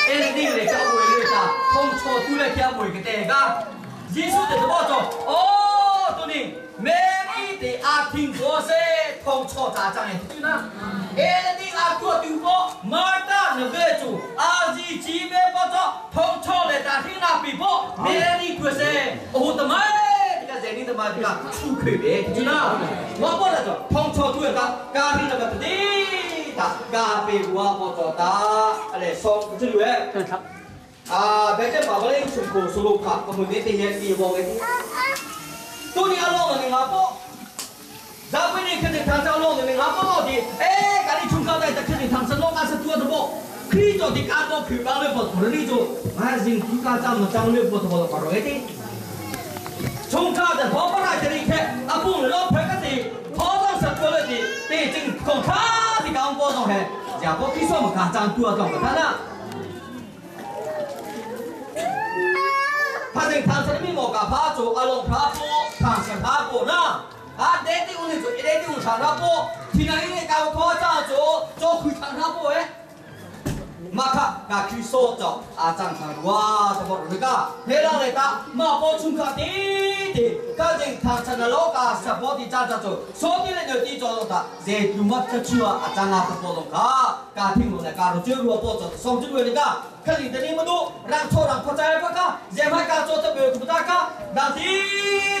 爱的来叫阿妹个，通错都来叫阿妹个对个，耶稣的怎么做？哦，对呢。Mary 的阿听过些，通错咋讲的对呢？哎，你阿过丢波，马达那个做，阿是姊妹不做，通错来打听那比波，Mary 过些，哦他妈，这个人你他妈这个出口别对呢？我过来做，通错对个，咖啡那个对，打咖啡我不做打，来送这里。啊，别这爸爸咧全部输入卡，我们这边地方的。都你阿老的你阿婆，咱们你肯定唐山老的你阿婆老的，哎，赶紧从高在这肯定唐山老那是多的不？可以做的家做皮包的不？可以做，还是自家长的长的不错的不容易的。从家的头发来这里看，阿公老拍个的，头上是多了的，对，正讲他的讲波动嘿，也不去说嘛，家长多讲个他呢。他正唐山的面毛家拍做阿龙拍波，唐山拍波呢。啊，这地方呢做一个地方长沙波，天啊，一个家伙早做做开长沙波诶。马卡加去所做阿张长哇，什么路个？黑人来打马波冲卡滴滴，加正唐山的老家什么的早早做，所以呢就滴做到这就没得出啊，阿张啊，波动卡，家庭路来加入这个波做，上这个来个。可是等你们都让错让破在不卡，人还加做得不不大卡，让滴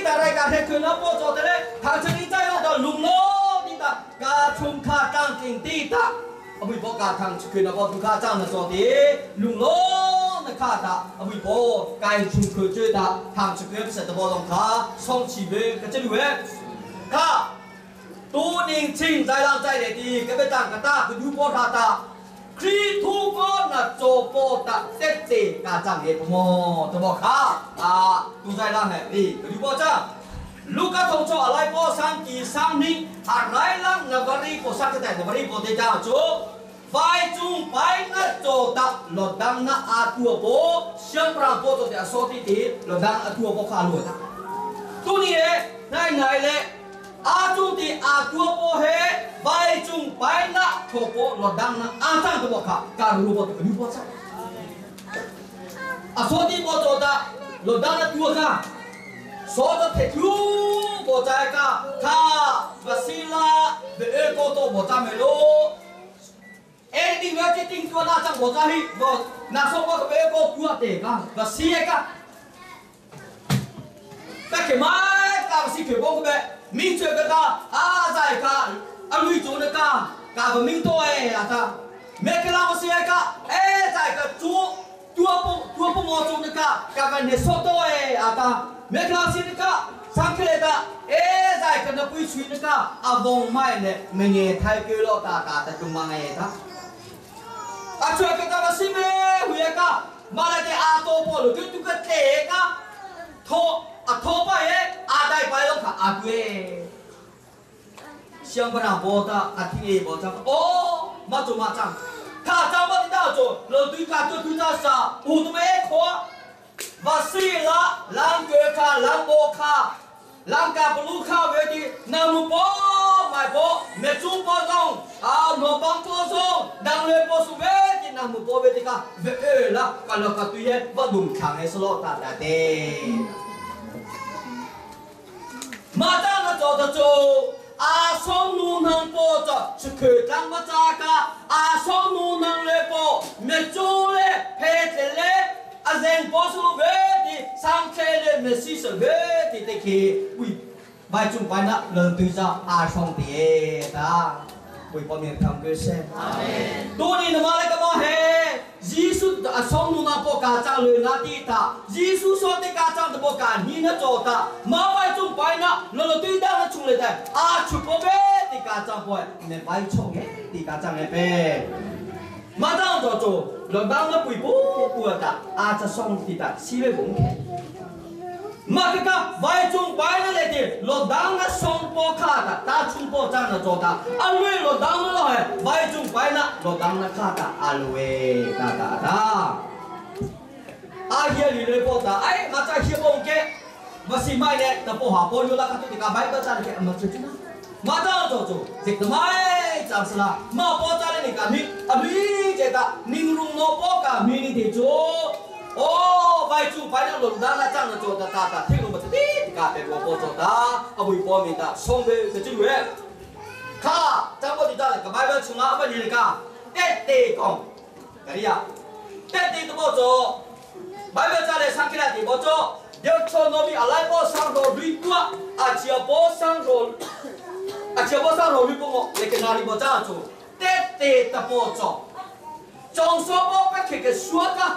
大来加黑可能波做的嘞，唐山你再用到龙罗滴打，加冲卡当进滴打。阿伟婆家堂出去那个杜卡长的做的，龙龙的卡达，阿伟婆该出去最大，堂出去不是得波动卡，双起呗，个这里喂，卡，多年前在浪在来的，个别当个大个牛波卡达，ครีทูก็น่ะโจโปตะเตเตกาจังเอปโมตบอก卡啊，都在浪嘿，你个牛波จ้ลูกทงโจอะไรปอสังกีสังนี้อะไรลังนวรีปอสักแต่นวรีปอเตจ้าโจไฟจุงไปนะโจตักหลดดังนะอาตัวโปเชียงปรางโปตัวเดียโซติตีหลดดังอาตัวโปขาลัวตัวนี้นายนายเละอาจุงตีอาตัวโปเฮไฟจุงไปนะโถโปหลดดังนะอาจังตัวโปขาการรู้โปตัวนี้โปจ้าอาโซติโปโจตักหลดดังนะตัวข้า所有铁路无在家，卡巴西拉，别个都无在咪咯。哎，你们这顶多那张无在去，无那说我别个多地个，巴西个。但佢买，家是佢讲个咩？民族个家，啊在家，啊女族的家，家个民多哎啊他，每个人我是个，哎在个做多不多不我做的家，家个你说多哎啊他。เมฆลาสินกะสังเกตะเอใจกันนะปุยชุยนกะอาวงไม่เนี่ยเมเงไทยเกลอตาตาตะจุมังเอตะอาช่วยกันตาสิเมหุยกะมาเลยอาโตปอลุกตุกะเตกะโทอาโทไปเออาได้ไปแล้วค่ะอาเกเชียงปรางโบตาอาทิเอโบตาโอ้มาจุมาจังข้าจังมาที่ดาวโจเราตุยกาตัวตุยตาสาอูตุเมขอวาซีละลังเกคาลังโบคาลังกาบลูคาเวทีนามุปอไม่ปอเมจุปอซงอาโนปังปอซงดังเลปอสุเวทีนามุปอเวทีกาเวเอละกาลกาตุเยวะดุมขังเอสโลตาตาเตมาจางโจตโจอาสงนูนังปอจชุกตังมาจากาอาสงนูนังเลปอเมจุเลเพเทเลอาเซนปอสูเวทีสังเทเลเมซิสเวทีเตคีอุ้ยใบจุ่มไปนะเลินตุยจ้าอาชงเตียตาอุ้ยปอมีทำเกษตรตัวนี้นมาเลยก็มาเฮยิสุอาชงนูนาปอกาจ้าเลยนาตีตายิสุสอติกาจ้าตปอกานีนะจอตามาใบจุ่มไปนะเลินตุยดานะชุงเลยแต่อาชุปเวทีกาจ้าปอยเนี่ยใบชงเฮตีกาจ้าเนี่ยเป้มาตั้งตัวโจเราตั้งแล้วปุ๋ยปูปูตาอาจจะส่งติดตาซีเวบุ้งแค่มาก็ก็ไว้จงไปนั่นเลยที่เราตั้งแล้วส่งปอขาตาตาชุมปอจ้างนะโจตาอันนี้เราตั้งแล้วเหรอไว้จงไปนะเราตั้งแล้วขาตาอัลเวตาตาตาอาเฮียลีเลยปอตาไอ้มาจากเฮียบงแกมาสิไม่เนี่ยแต่ปอหาปออยู่ละกันตัวติกาใบก็จ้างแกมาช่วยนะมาตั้งโจโจเด็กทำไมจำสละมาปอจ้าเลยนี่กันนี่อันนี้เจตานิ่งรุงโนปอกามีนี่ที่โจโอ้ไปจูไปนั่งหลุดด้านละจ้างโจตาตาตาที่ลงมาตีกาเป็นปอโจตาอาบุยปอมีตาส่งไปจะจิ้วเว้ข้าจำปอดีจ้าเลยกับไปไปชุงอาไปนี่เลยกาเตเตกงกะเรียเตเตตัวปอโจไปไปจ้าเลยสังเกตที่ปอโจเดี๋ยวชนโนมีอะไรปอสังโรลุยตัวอาเจียปอสังโรอาเจียปอสังโรลุยปงเลกนาลีปอจ้าโจเตเตตะปอโจจง说ปอไปเขกสัวกา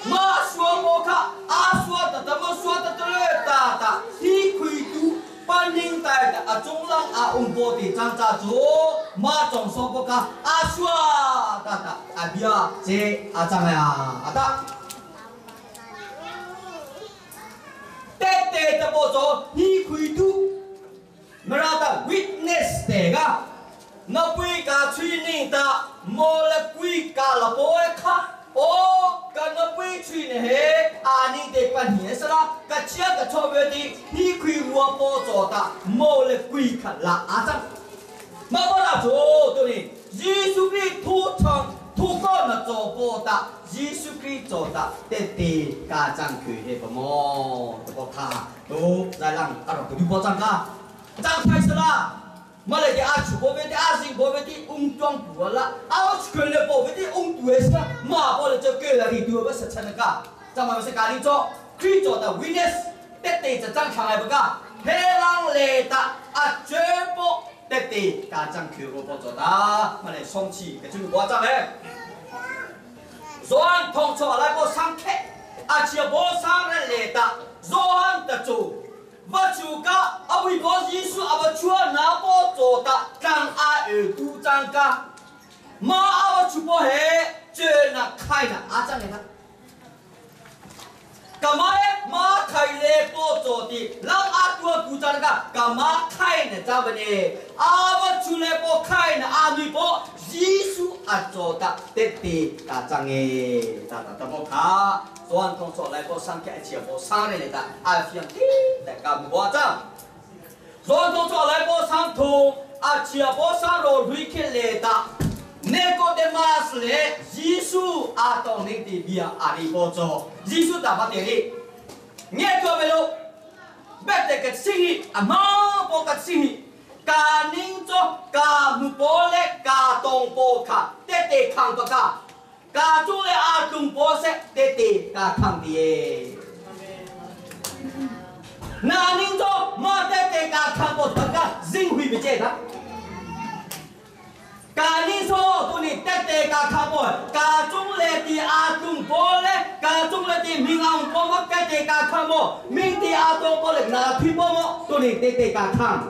Ma sua mo kha a sua ta ta mo sua ta ta le ta ta hi khui tu paning tai ta a chung lang a um po ti chang cha chu ma chong so po ka a sua ta ta a bia che a chang ya ata te te ta po cho hi khui tu mara ta witness te ga na pui ka chui ning ta mo le kui ka la po kha o ka na pui chui ne he a ni te pa ni sa la ka chia ka cho ve ti hi khui wa po cho ta mo le kui kha la a chang ma bo la cho to ni Jesu Christ thu chong thu ko na cho po ta Jesu Christ cho ta te te ka chang khui he pa mo to kha to lai lang a ro tu po chang ka chang thai sa la 马来的阿出波维的阿信波维的翁装多了，阿我出去了波维的翁多是马波了就给了你多不是成那个，咱们是咖喱做，可以做的 witness，得得这张强来不个，黑人来的阿绝不得得家长去我不做的，马来送气给就我张嘞，昨通出来不上客，阿只无上来来的，昨的做。我就讲阿为我耶稣阿我出那波做的，张阿二都张家，妈阿我出波嘿，这那开那阿张的他，干嘛嘞？马开嘞波做的，让阿多古张个，干嘛开呢？咋不呢？阿我出来波开呢？阿女波耶稣阿做的，得得阿张的，哒哒哒波卡。昨通说来波上客一起波上来的，阿非滴大家无张。昨通说来波上通，阿起波上罗瑞克来的，那个的马是嘞，耶稣阿当你的比阿里波做，耶稣打不得的，你做没咯？别得个生意，阿妈波个生意，家宁做家木波嘞，家东波卡，得得扛不卡。家中的阿中波色，弟弟家康的。那宁做马弟弟家康波团家人会不见他。家宁说都你弟弟家康波，家中来的阿中波嘞，家中来的明昂波么弟弟家康波，明的阿中波嘞拿推波么，都你弟弟家康。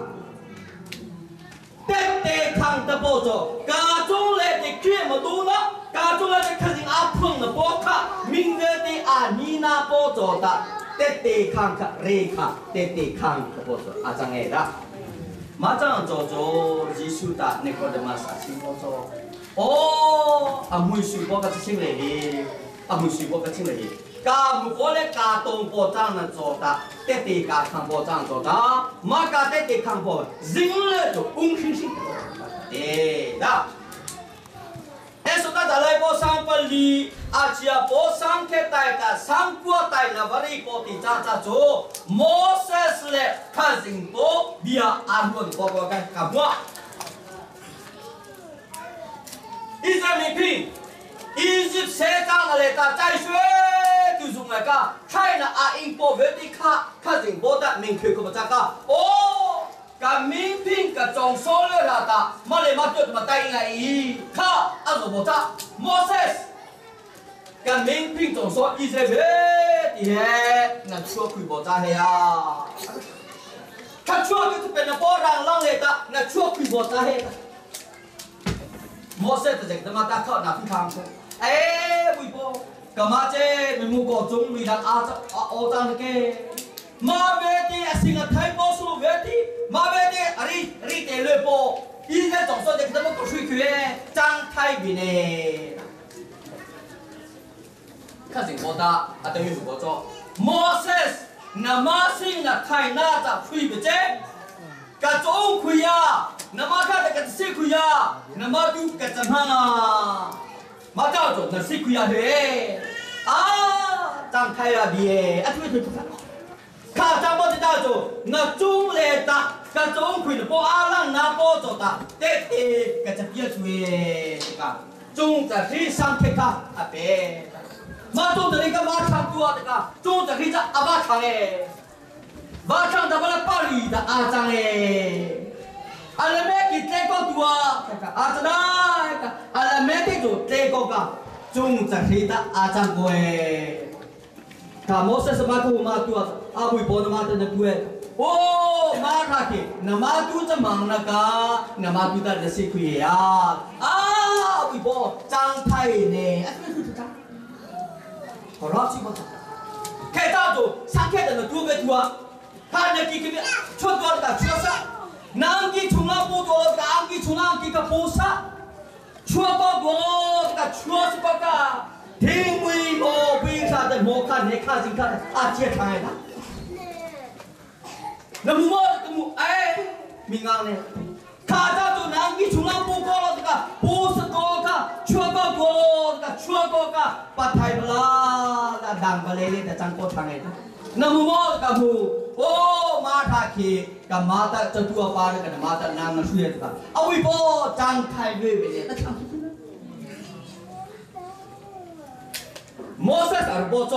弟弟康的波做，家中来的开么多呢？家中来的客人阿碰的波卡，明日的阿妮娜波做的，得得康卡瑞卡，得得康的波做阿张爱的，马上做做耶稣的那个的马啥情波做，哦，阿梅水波个清来的，阿梅水波个清来的，家木波嘞家东波张能做的，得得家康波张做的，马家得得康波，人嘞就翁星星，对的。那来波上不里，阿只波上克带个上过带那瓦里波地扎扎做，摩西斯嘞看成波比亚阿伦波波个干么？以色列民，以色列长来打在水，就是那个开那阿英波维的卡，看成波的明确个不扎个哦。个民兵个装修了啦哒，马来马就怎么答应啊？伊卡阿罗伯扎，Moses，个民兵装修以色列的嘿，那出开无扎嘿啊？他出去就变成波浪浪来哒，那出开无扎嘿。Moses 就他妈打靠那去看去，哎，微波，干嘛这没木个中没人阿扎阿阿扎那个？马维的阿星啊，太波数维的。马维的阿里里得来波，以前总说的他们搞水渠张太平呢。看成国大啊，等于我做 Moses 那马星那太那咋吹不见？个总亏呀，那马看的个西亏呀，那马都个怎哈？马叫做那西亏呀嘿，啊，张太啊别，啊推推推。卡张波的大做，那中来打，个中亏的波阿浪那波做打，得得个只别出诶，个中在黑上铁卡阿别，马中的那个马场多的个，中在黑只阿马场诶，马场他妈的巴黎的阿张诶，阿拉咩给这个多啊，阿张那个，阿拉咩的做这个个， Chung ca hri ta a chang ko e. Ka Moses ma tu ma tu a bui po na ma ta na tu e. O ma tha ki na ma tu cha mang na ka na ma tu ta na si khui ya. A bui po chang thai ne. A tu tu ta. Ko ra chi ba. Ke ta tu sang ke ta na tu ke tu a. Ka na ki ki chot do ta chua sa. Nang ki chunga po do ka ang ki chunga ki ka po sa. ชัวก็ตัวกับชัวสปกาทิ้งวีโมปีศาจโมคันเนคาจิงคันอาเจียทางนะ那么我么哎，明安呢？卡扎就南极从那不过了这个，不是高卡，ชัวก็ตัว个ชัวก็กะปัทไทยบลาละดังบะเลเลแต่จังก็ทางไง那么我个木哦马塔去个马达这ตัวปา个马达นางมาช่วย个啊为波张开瑞呗那唱。Moses 而波做，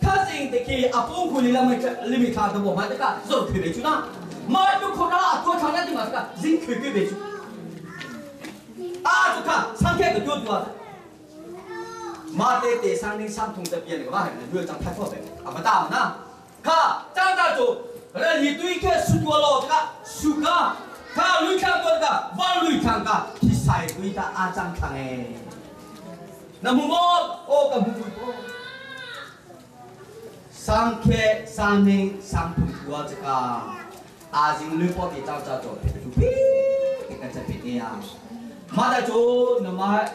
他是的去阿公库里那么里面看的我们这个做特别去那，马就可那多长那地方这个人特别去，啊就看上天个多多，马得得上领上通这边那个嘛，还有张太错的，啊不大呢，看张大做，那你对个输多了这个输个，看绿看多个，万绿看个，去晒对的阿张看哎。那么我哦个木三克三零三土土啊这个，阿金绿波的张张做，皮这个这边的啊，马在做那么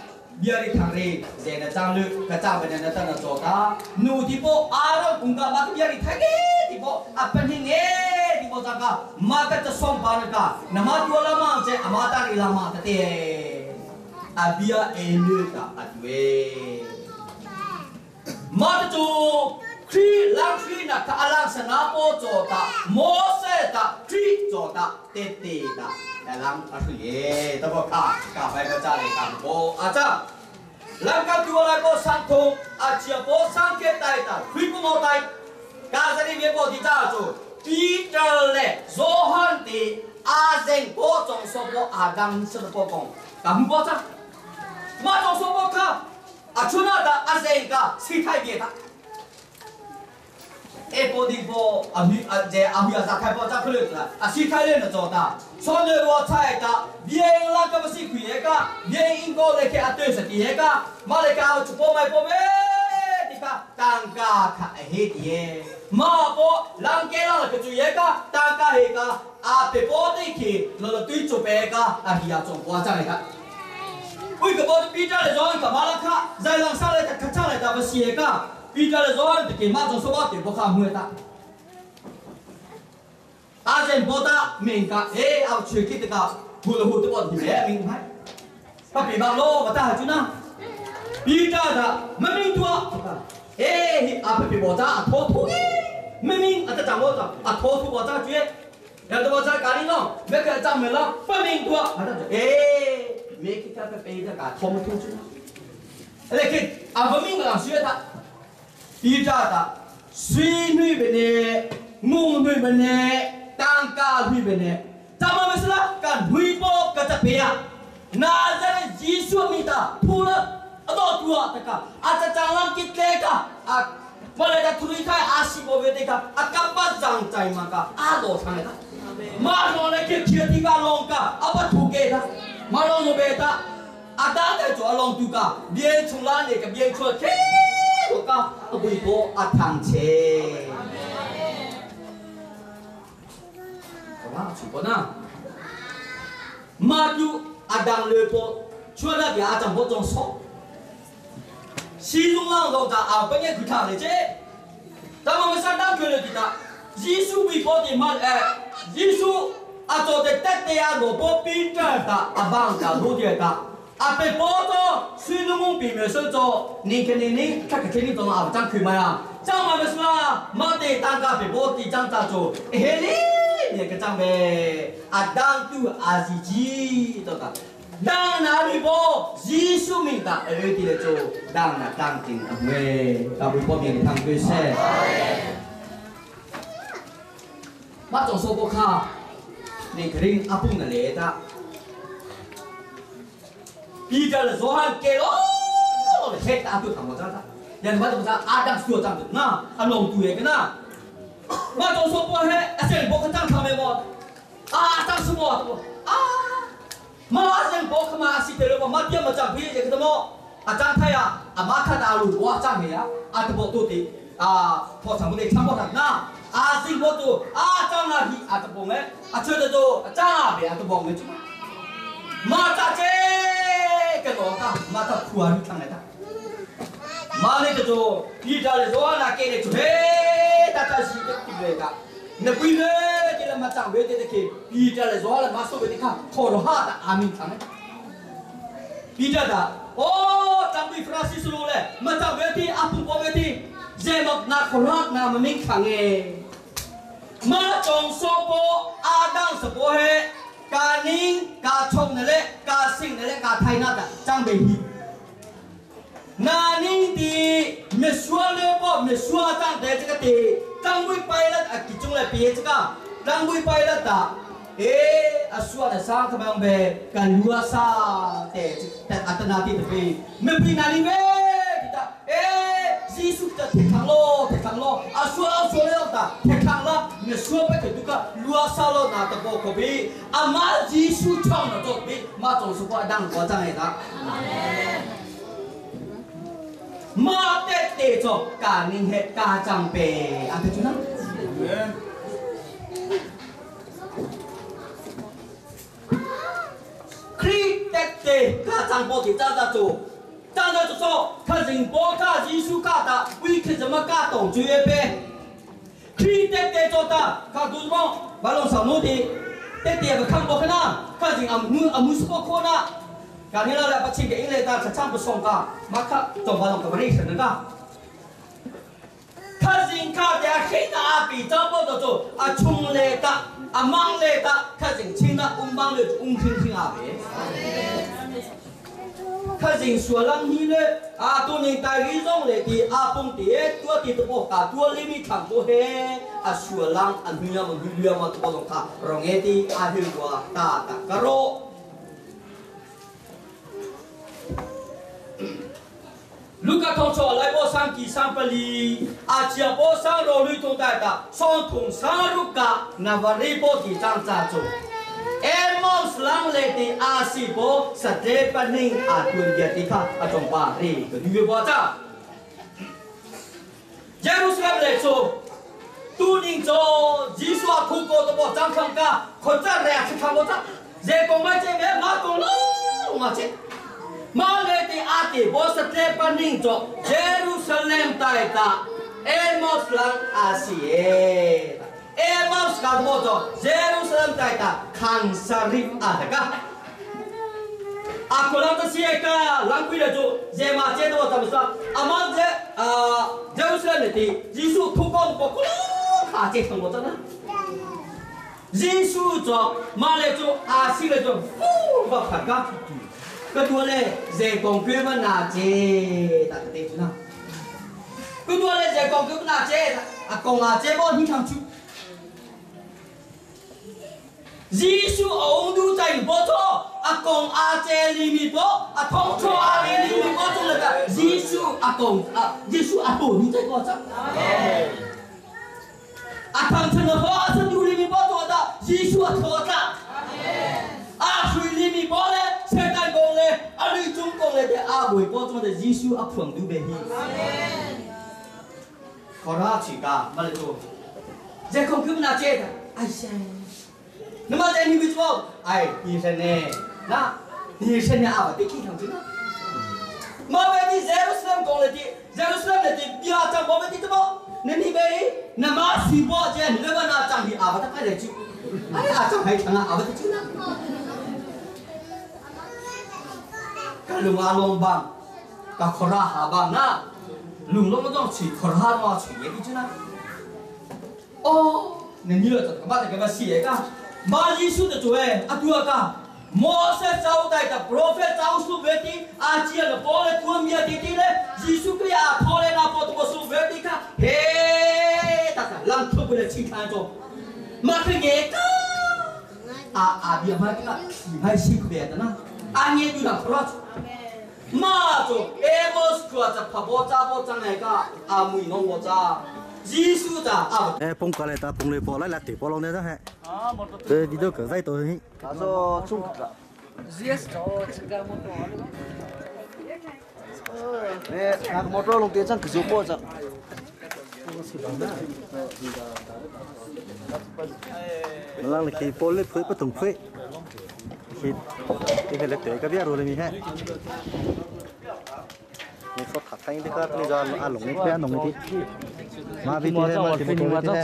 别的堂里，现在张绿个张不能那等着做个，努的波阿罗公个马个别的太给的波阿本人哎的波这个，马个这双把那个，那么多了嘛这阿马达里拉嘛的的。阿比亚埃略达阿对，马的做ครีลังครีนัก阿拉สนาโปโจตาโมเสตาครีโจตาเตเตตาแต่ลังอะคือเย่ตะบอกข้ากาไปก็จ้าเลยกันโบอาจารย์ลังกับตัวอะไรก็สังคมอาเจียโบสังเกตไตตาครีปุโมไตกาซาลีเวียโบที่จ้าจูปีเตอร์เลโซฮันตีอาเซงโบจงโซโบอาดังสโปกงกับโบจ้า马总说我看，啊，出那的阿谁个谁太别他，哎，波的波啊女啊这阿女啊咋开波咋可能的啊谁太人的做的，穿的我菜的，别人那个不是亏个，别人过来去啊对是第个，马来个出波买波呗，你看当家看黑的，马波人家人个注意个，当家黑个啊别波的去，落了对做白个啊是要做波这个。为个波比较的装干嘛了卡，在人上来他卡上来他不写个，比较的装给马总说话给不卡没打。阿人波打明个，哎，阿去去这个，糊了糊的波你别明白。他比方咯，我打下去呢，比较的没明多，哎，阿比波打阿托托，没明阿他掌握着阿托托我打去，要得我在家里弄，没个掌没了，不明多，阿他哎。没给他个背着个，他们通知。来给阿不明白学他，比较的，水女不呢，木女不呢，当家女不呢，咱们没事了，干回报个这边啊，那在技术米的，铺了啊到多啊这个，啊这蟑螂给这个啊，我来个推开阿西伯为这个，啊干巴长在嘛个，啊多长的，马上来给切地个龙个，啊不土给他。马龙诺贝塔，阿达在做龙都噶，别从哪里个别出去，我讲阿微波阿唐车，好吧，出国呢。马就阿当雷波，出来给阿张波装说，西中浪都在阿本也去看的这，咱们上当去了的他，耶稣微波的马哎，耶稣。啊，做的得的啊，萝卜变这的，啊棒的老点的，啊被包着，水龙公并没说做，你看你你，看看你做啊，张开没啊？张嘛没说啦，马的当家被包的张咋做？嘿哩，你个张呗，啊当都阿是鸡做的，当哪里包？耶稣名的，二的来做，当那当进阿妹，当被包面的当对些。马总说过卡。你肯定阿公的来的，比较的说还给咯， le he ta tu thang mo cha ta yan ma ta a dang su chang na a long tu ye ke na ma tong so po he a sel bo ka chang thang me mo a chang su mo a ma a sel bo kha ma a si te lo ma tia ma chang phi ye ke mo a chang thai a a ma kha ta lu wa chang he ya a to bo tu ti a pho chang mo ne chang bo na a sing bo tu a chang na hi a to bo me a chue to a chang a be a to bo me chu ma cha che ke lo ka ma ta khua ri thang ta ma ne to pi ta le zo na ke le chu he ta ta si ke ti le ka na pui le ti la ma chang ve te te ke pi ta le zo la ma so ve te ka kho ro ha ta amin thang pi ta da o chang bi Francis lo le ma chang ve ti a pu po ve ti je mak na kho rat na ma ming thang e ma chong so po a dang so po he ka ning ka chong na le ka sing na le ka thai na ta chang be hi na ning ti me suа le po me suа chang de cái ti chang bui pai la a ki chung le pi cái chang bui pai la ta e a suа na sa ka bang be ka lua sa te te atana ti te pi me pi na ni ve ti ta e Giêsu ta te khang lo te khang lo a suа a suа le ta te khang la me suа pe te tu ka lua sa lo na ta ko ko bi a ma Giêsu chong na to bi ma chong su ko dang ko chang e ta ma te te cho ka ning he ka chang pe a te chu naคริเตเตka chang po ti cha cha chu cha cha chu so ka jing po ka Giêsu ka ta wi ke zama ka tong chu ye pe คริเตเตcho ta ka du mo ba long sa no ti te te ka khang bo khana ka jing am mu am mu so ko na ka ni la la pa ching ke ing le ta cha chang bu song ka ma ka tong ba long ka ba ri shen ka ka jing ka de he na a pi cha bo do chu a chung le ta a mang le ta ka jing ching na um bang le um khing khing a be ka jing sua lang hi le a tu ning tai ri zong le ti a pung ti tua ti to po ka tua li mi thang to he a sua lang an hu ya ma hu ya ma to long ka rong e ti a hu wa ta ta ka ro ลูกกระทงชอไลโบสังกีสังปลีอาเจียโบสังโรลุยทงได้ตาสองถุงสังลูกกะนาวารีโบตีจังจ้าจูเอมอสลังเลตีอาซีโบสเตปนิงอาตุนเดียติค่ะอาจงปารีก็ดูบ่จ้าเยรูซาเล็มเลจูตูนิงโจจีสัวคูโกตบจังคังกาคนจ้าแรกที่ทำบ่จ้าเจกงไม่เจแม่มาตงลงมาเจมาเลตีอาติบอสเตปนิงโจเยรูซาเล็มไตตาเอมอสลังอาซีเอเอมอสกัดโมโจเยรูซาเล็มไตตาคังซาริอาตะกะอาคุลังตะเสียกะลังคุยเลจูเจมาเจโตตามสะอามันเจอาเยรูซาเล็มตียิสุทุกคนปกุลขาเจตังโมจนะยิสุโจมาเลจูอาซีเลจูฟูบักขัดกะก็ตัวเลยเจกงคือมันนาเจตาเตจุนะก็ตัวเลยเจกงคือมันนาเจอากงอาเจบ่นี่ทำชู耶稣欧都在波错，阿公阿姐里面波，阿通错阿里里面波中了个耶稣阿公阿耶稣阿婆你在过着，阿汤成了花生里面波做的，耶稣阿错的，阿水里面波嘞，圣诞公嘞，阿吕中公嘞的阿伟波中的耶稣阿婆都没去，可拉去噶，没得做，这空佢那接的，哎呀。那么在你们做，哎，医生呢？那医生呢？啊，得去看诊啊。马维蒂耶路撒冷讲了的，耶路撒冷的比亚讲马维蒂怎么？那你呗，那马水波这，你那那讲的啊，不得开来住，哎呀，讲还长啊，啊不得住呢。กลุงอาลงบังกะขราหาบังนะลุงลงมาต้องฉีดขรามาฉีดยี่จุนะโอ้ในนี้เราจะกบ้านแต่กบ้านเสียกะมายิสุจะช่วยอะตัวกะโมเสสเจ้าได้แต่โปรเฟตเจ้าสุเวทีอาเจียนโปเลตัวเมียตีตีเลยยิสุคริอาทอเลนาปตัวสุเวทีค่ะเฮ้ตาตาลังทุบเลยชิงทางจบมาคือเงกะอาอาเบียมาที่ละให้ชิคเบียดนะอาเงียดูหลังครอส Ma chu Amos khua cha phabo cha bo chang ai ka a mui nong bo cha Giêsu cha a 哎，蹦过来打蹦来跑来来对跑龙的这还，这你都个在多嘿。他说中了。哎，那个摩托龙队长可就过着。 lang là khi bỏ lên phơi bất đồng phơi khi cái này để cái bia rồi mình ha mình có thắt tay đi cái này cho ăn lồng cái ăn lồng đi mà vì thế mà thì một tôi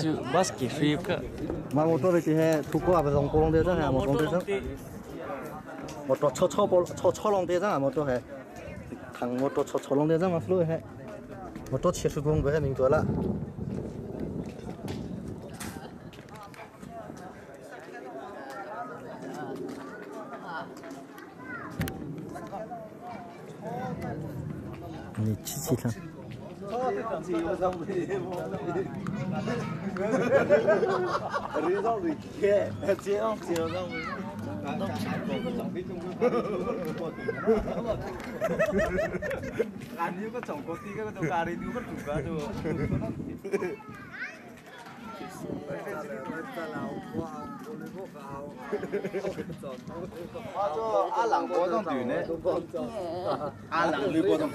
thế mà một tôi thì thế thu qua và dòng cô lồng đấy chứ hả một lồng đấy chứ một tôi cho cho bộ cho cho lồng đấy chứ một tôi hả thằng một tôi cho cho lồng đấy chứ mà luôn hả một tôi chỉ sử dụng với mình tôi là 你吃鸡汤。阿郎波动对呢，阿郎绿波动，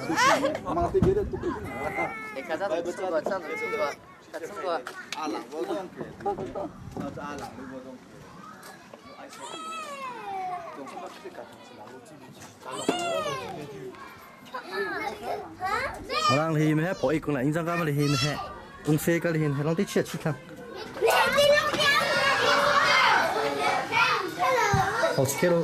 忙得别的都。哎，看咱这个，咱这个，看这个。阿郎波动，阿郎绿波动。我让你们跑一公里，你张干嘛你们东西个你们让你吃吃看。好吃喽。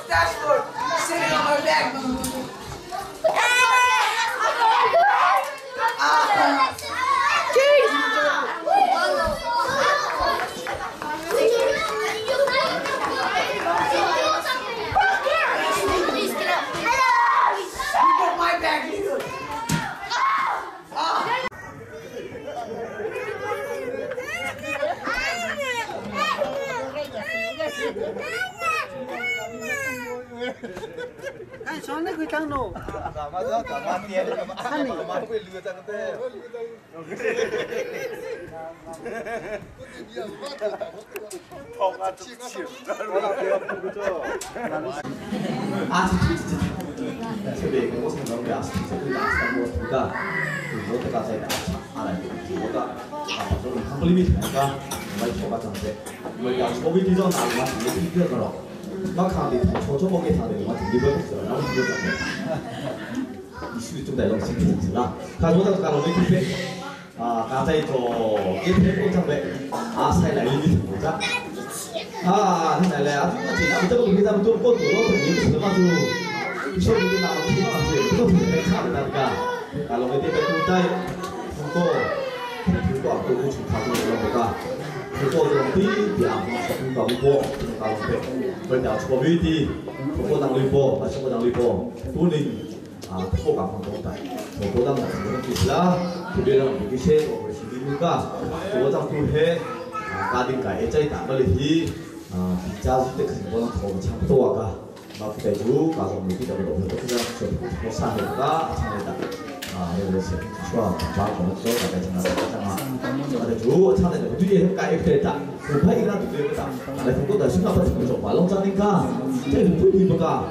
Dashboard, sitting on my back. Please get up. You broke my back, you. 哎，上那个当喽。啊，这这这，特别我想讲嘅是，这个大我图噶，我大家在阿来，我的啊，这种他不里面个，我错个长的，我要错位地方哪里嘛，直接一个了，我看的错错冇给他的，我直接不是，然后直接讲的，你是中在弄新的是啦，他说到讲了没听啊，刚才做一天工厂的，啊，才来你的头啊，你来来啊，这个简单，这个平常做过多了，你什么就，说你拿了钱啊，对，这个平常差的那个，啊，我们这边都在通过，通过过去他做了那个，通过这种低点，通过过，通过对，为了错位的，通过当绿波，啊，通过当绿波，不能啊，透过方通的，我过当那什么就是啦，特别让这些我们是那个，我当都黑，啊，家庭改在打个里。啊，比较是这个情况，我差不多啊，个，那在主，加上媒体这个东西，这个全部都上来个，上来的，啊，那个是说，把我们做大概讲啊，讲啊，啊，在主，上来的，对对，改一个的，我拍一个对对个的，来通过的，新加坡怎么做？把弄上那个，这个不对不个，啊，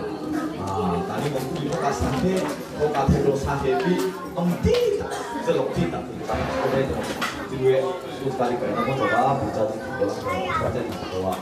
但你讲对不个上去，我讲太多上去比弄低的，这弄低的，后面因为都是把你改那么做吧，比较是我我在做啊。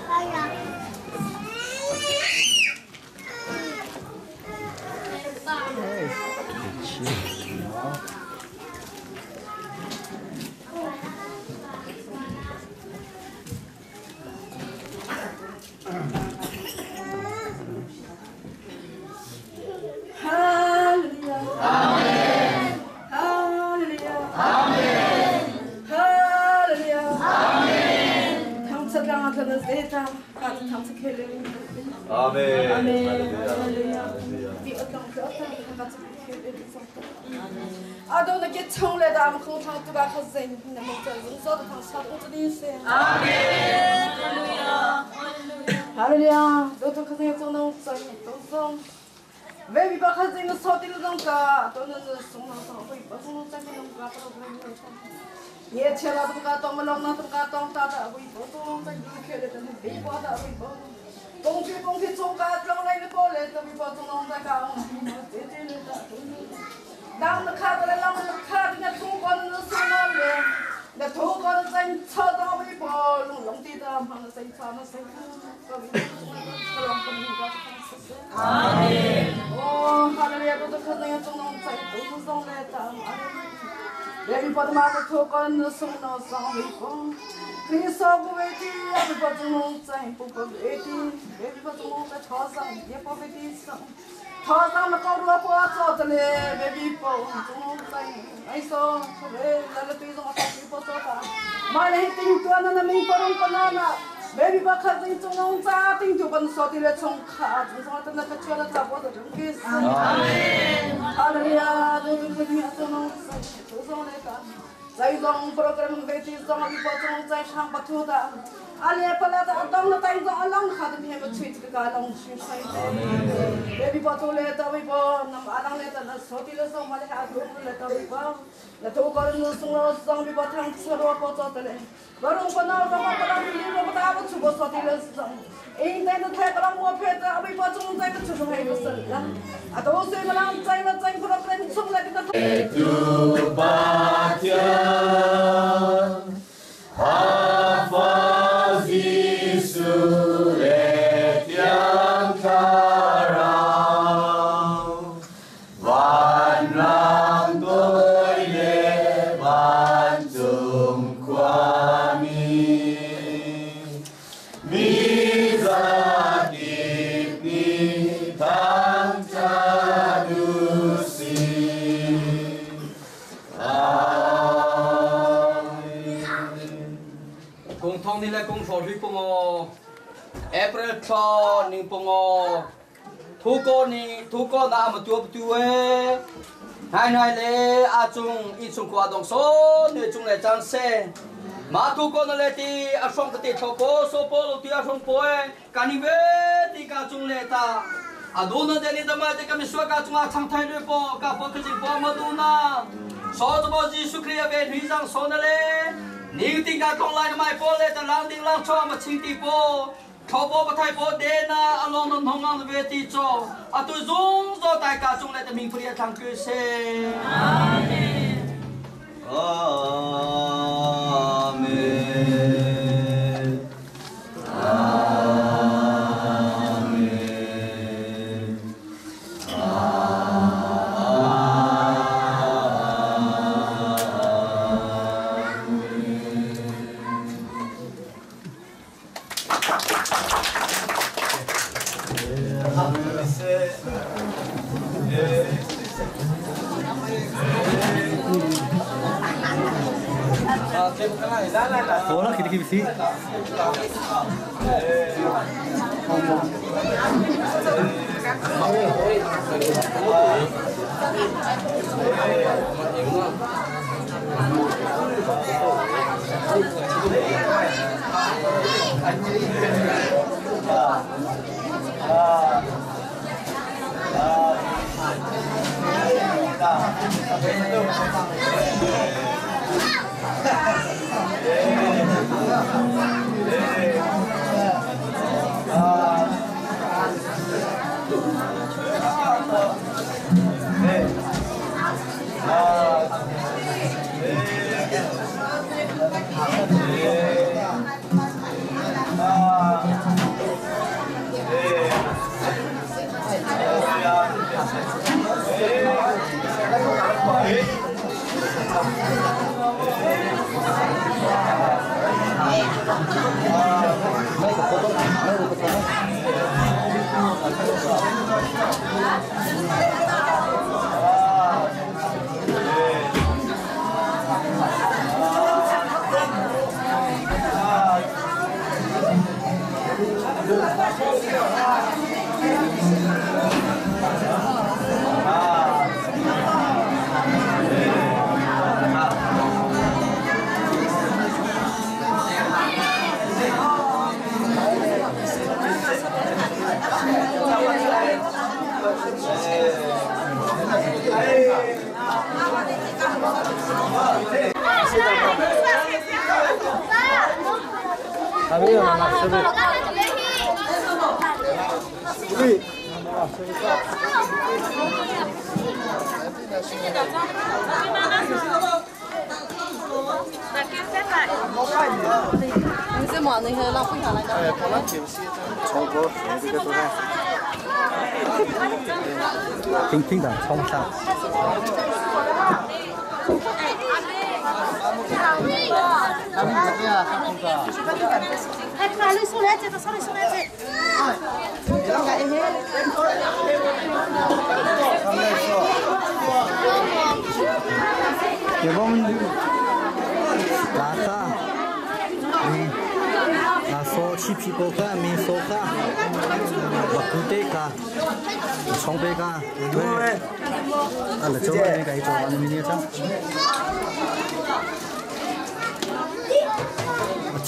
아멘. 아멘. 利亚，都都可能要做那种都送。未必把可能烧的那种个，都能是送那种，会把送那种那种个，都会也吃了都个当么浪那都个当大的，会把送在路开的，但是别挂的会把。东去东去中个，中来的过来，都会把中弄在搞，这这的都是。当那看的来，当那看的那中国那送那来。那头高的在草到尾巴，弄弄地的，旁的在草那在，阿门。哦，哈利路亚，都可能要中农在都是送来的，阿里。巴的马的头高那送那上尾巴，你说不为的，阿里巴中农在不不为的，阿里巴中农在草上也不为的上。他上了高路不做的嘞，别比不中在，哎说，哎那个对着我不做的，买了一顶多那那民不能不那那，别比把客人中农在顶多把说的来冲卡，从上的那个缺了咋过的人给死。阿门。呀，都是你中农在，都上来的。在中 program 为的中比不中在唱不吐的。阿里巴拉的阿当了，带着阿郎哈的面不吹这个阿郎去吹。别比不做来到微博，那么阿郎来的那说的了说嘛的还做不来到微博，那头高人送了上微博汤吃了不做的嘞，我弄不那什么不让你我不打不出我说的了是，应该是太不让我拍的微博中在不出出还不是了，啊都是不让在那在不让人送来的个。 April 3 ning pongo thu ko ni thu ko na ma tu tu e hai nai le a chung i chung kwa dong so ne chung le chang se ma thu ko na le ti a song ti tho po so po lo ti a song po e ka ni ve ti ka chung le ta a do na de ni da ma de ka mi swa ka chung a chang thai le po ka po ke jing po ma du na so to bo ji su kriya ve ni jang so na le ni ti ka tong lai mai po le ta lang ding lang cho ma ching ti po 头波不太波的那阿龙能同样的为地做，阿对中做大家中来的民福也唱歌声。阿门。阿门。阿门。 Hola, ¿qué te quieres decir? 你这忙那些浪费下来的。哎，冲过，这个多少？听听的，冲上。有我们拉萨，啊，说起皮包卡，面说卡，巴古德卡，冲贝卡，对，啊，那这边该做完了没呢？这。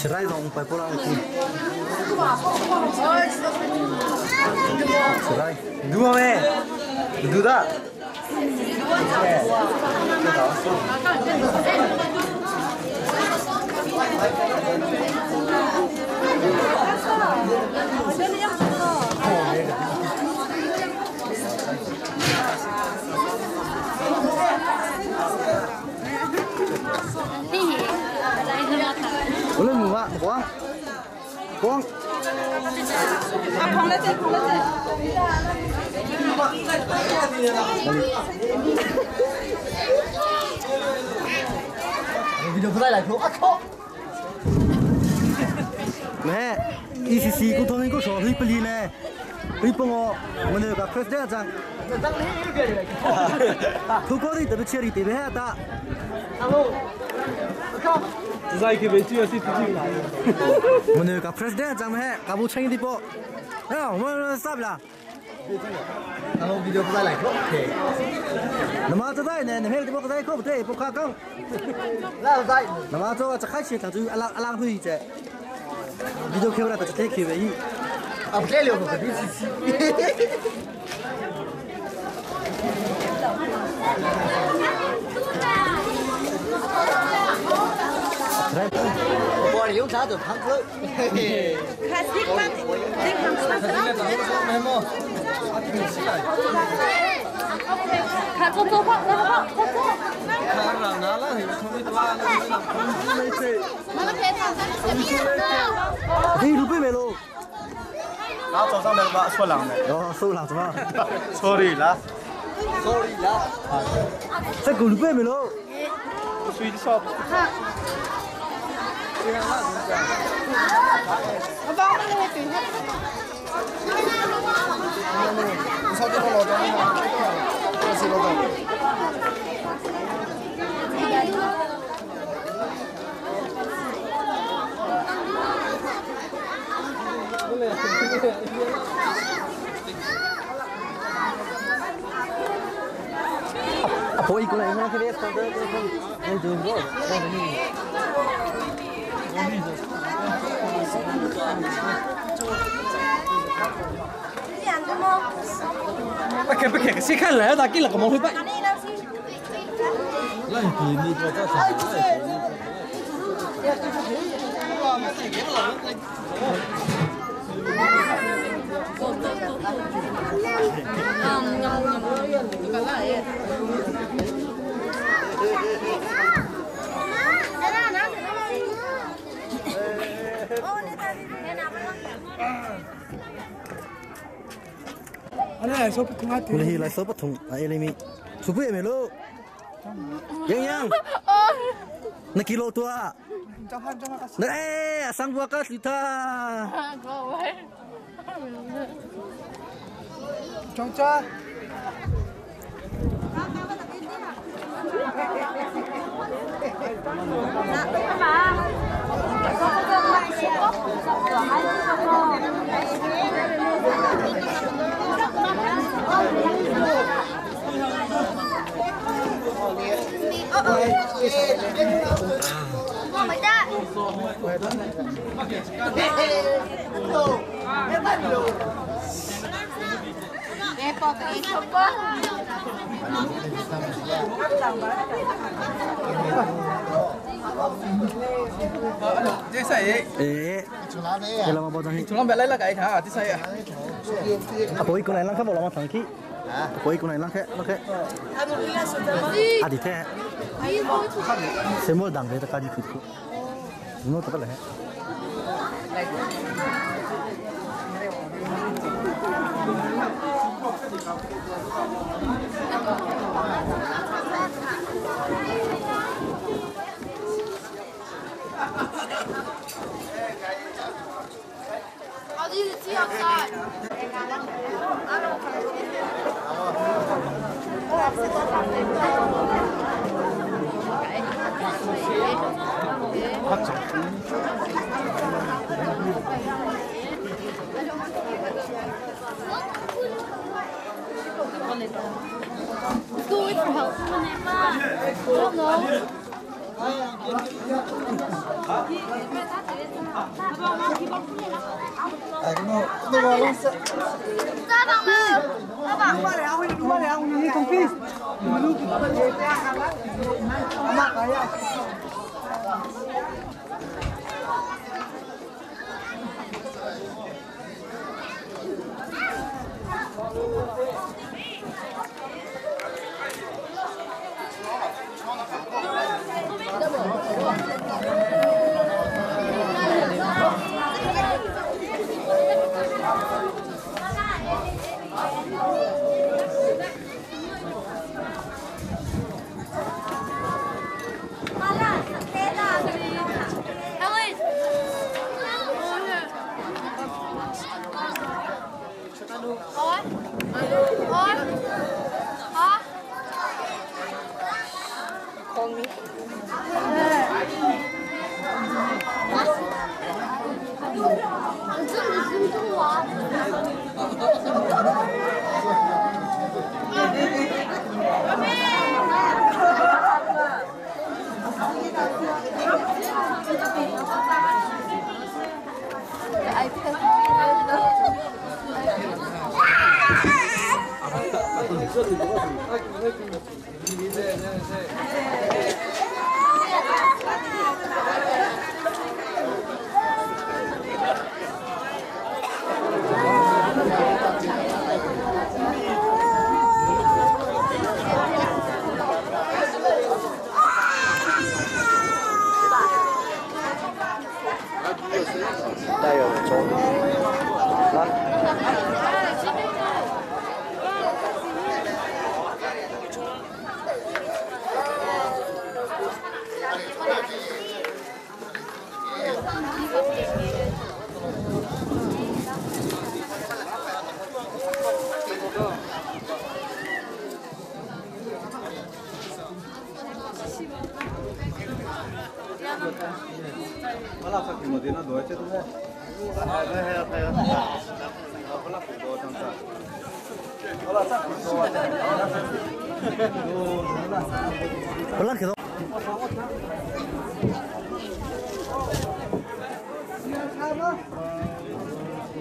Cerai dong pai pola aku. Cerai. Dua me. Dua. Boleh mua, buang. Buang. 啊，捧了这，捧了这。你就不再来说，啊靠！ Mẹ, ECC cũng thôi có sổ huy bì nè. Huy bông ngô, mình được gặp president rằng. Thu có đi tập chia đi tìm hết ta. 我那个 president 咱们还搞不清的不？哎，我们啥不啦？然后video不再来说，那么这在呢？你还得不在可不对，不夸讲。那在。那么这这开始他就阿拉阿拉会这，video 开不了，就take 开呗。啊，不对了，我不是。我有啥就胖子。看走走跑，走跑，走走。你路背没路？拿早上来吧，说狼的。哦，说狼怎么？Sorry 啦。 Sorry 啦。这狗路背没路？水少。 啊，不，一过来，我这边我就我我你。不看不看，谁看来他给了个毛会办。那你你多少 我来来说不同，来里面，出不也没喽。杨洋，那几多多啊？那哎，上不个是他。张张。诶，这两个包装去。从那边来了个一条，这谁啊？啊，不会过来，让他无那么生气。不会过来，让他，让他。啊，地铁。什么人给他家己去？侬得不来？ Let's go wait for help. I don't know.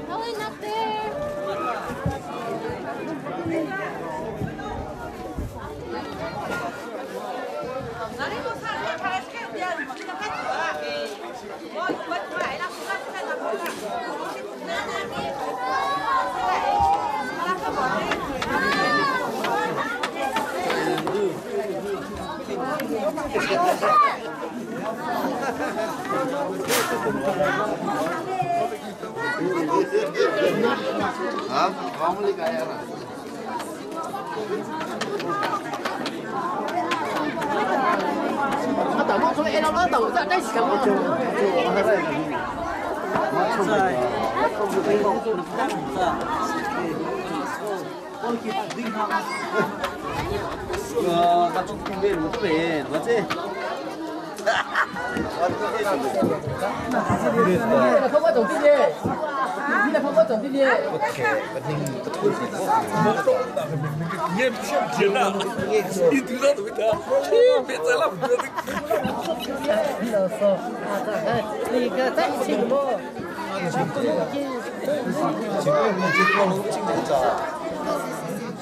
Probably not there.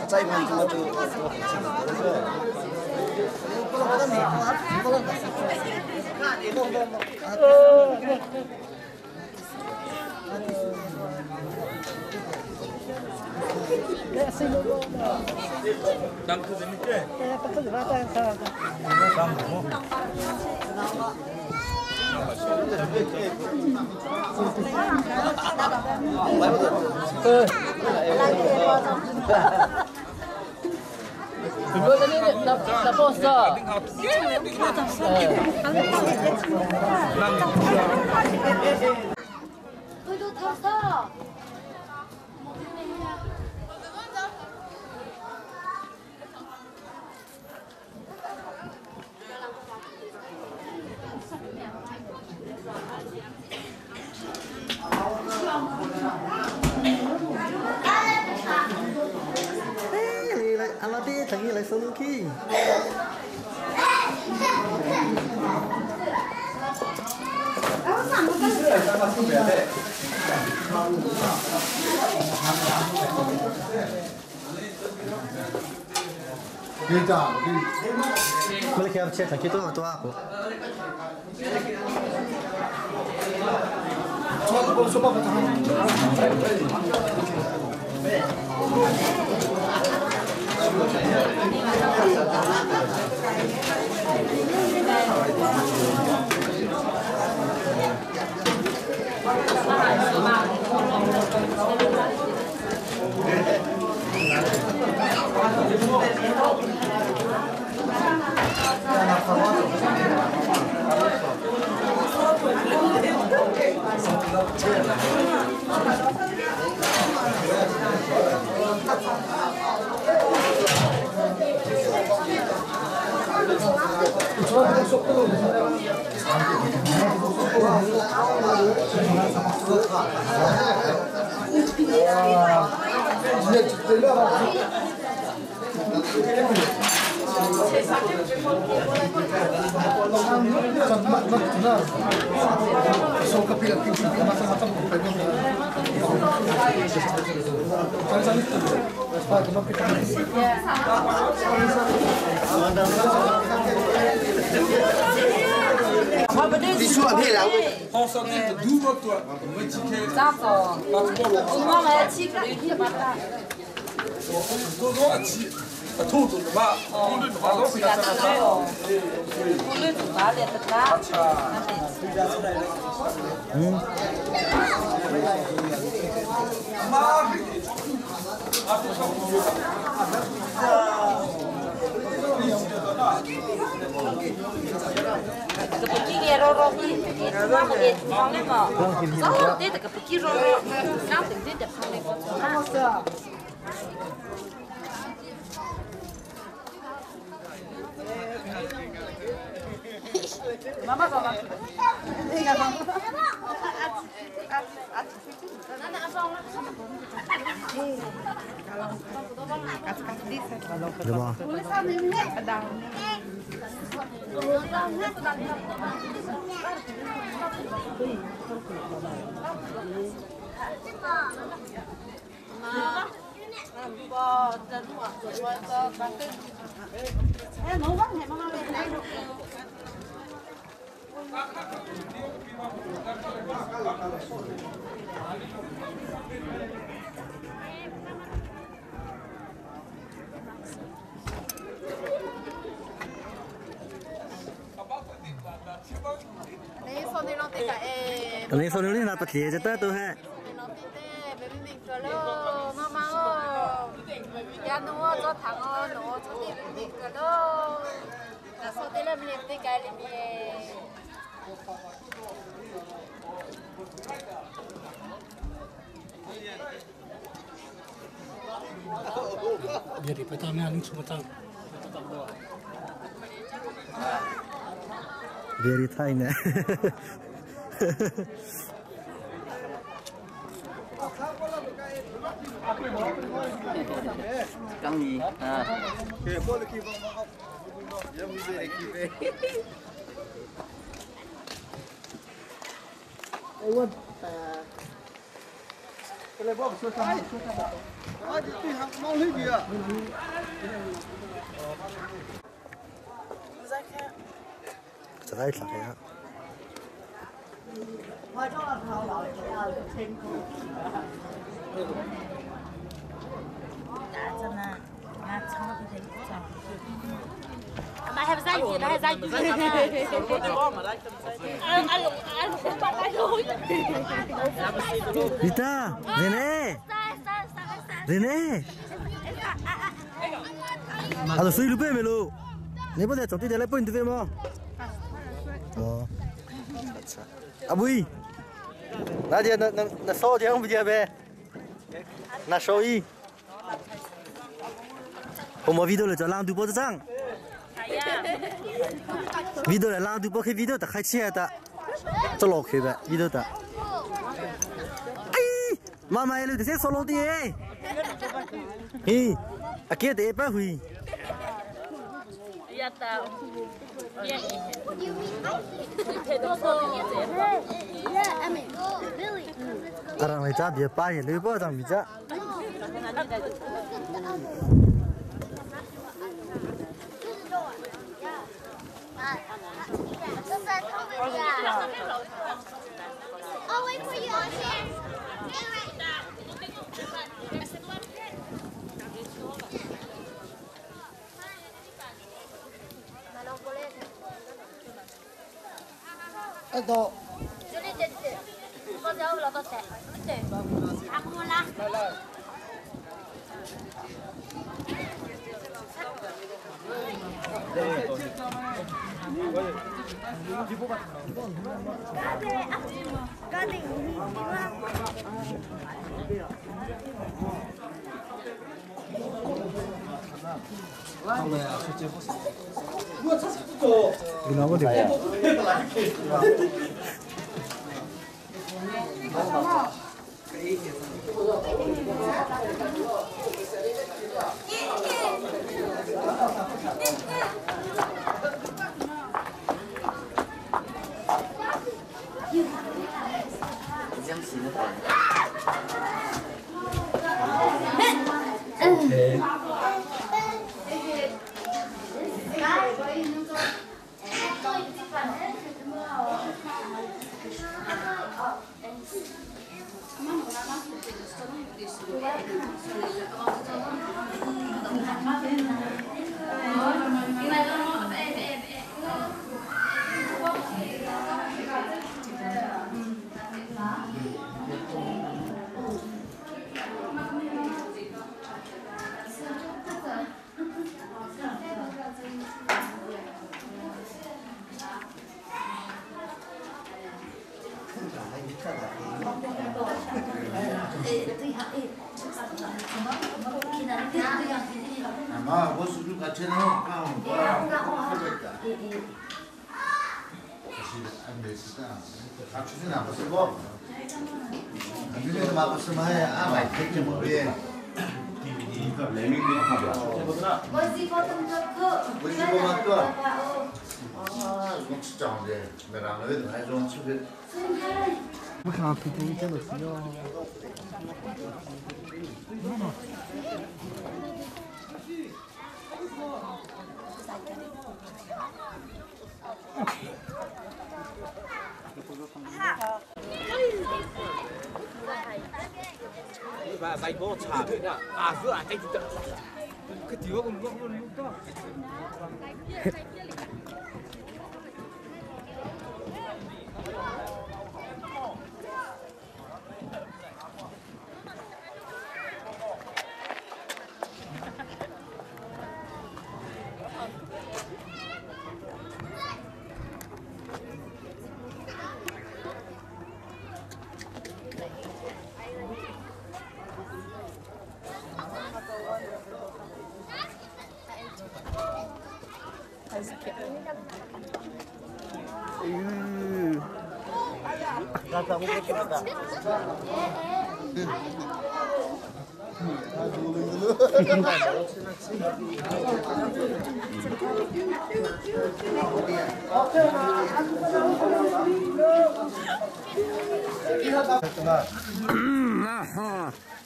chạy mình chúng tôi Very Thai nè. Căng gì? À. 这太厉害。Rita, René, René. À, suy lúc bé lu. Nếu bây giờ chọn đi để lấy pin từ về mà. Ờ. À bùi.那姐那那那烧钱不接呗？那收益。我们 video 了叫浪都波子涨。video 了浪都波开 video 的开起来的，这老开呗 video 的。哎，妈妈一路这些烧老的哎。嘿，阿姐得一百回。阿让来家别把人留不张米家。 I'll wait for you out here. 哎，都。 我看图图真的是要。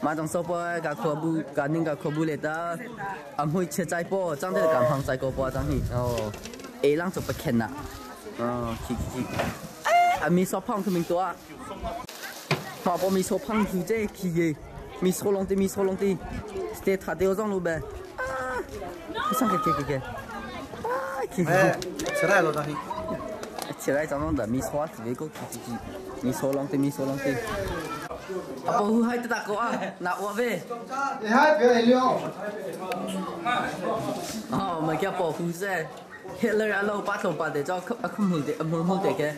Ma dong so po ka khua bu ka ning ka khua bu le ta a mui che chai po chang te ka phang chai ko po chang hi oh e lang cho pa khen na oh khi khi a mi so phang thu ming to a ma po mi so phang thu che khi ye mi so long ti mi so long ti ste tha te zong lu be ah sang ke ke ke ke ah khi khi 起来了张希起来张张的mi so 只为个khi khi khi mi so long ti mi so long ti 阿伯虎海得大哥啊，那我呗。你还别了。哦，咪叫伯虎啫。Hitler 阿老巴同巴地咗吸阿吸门地阿门门地嘅。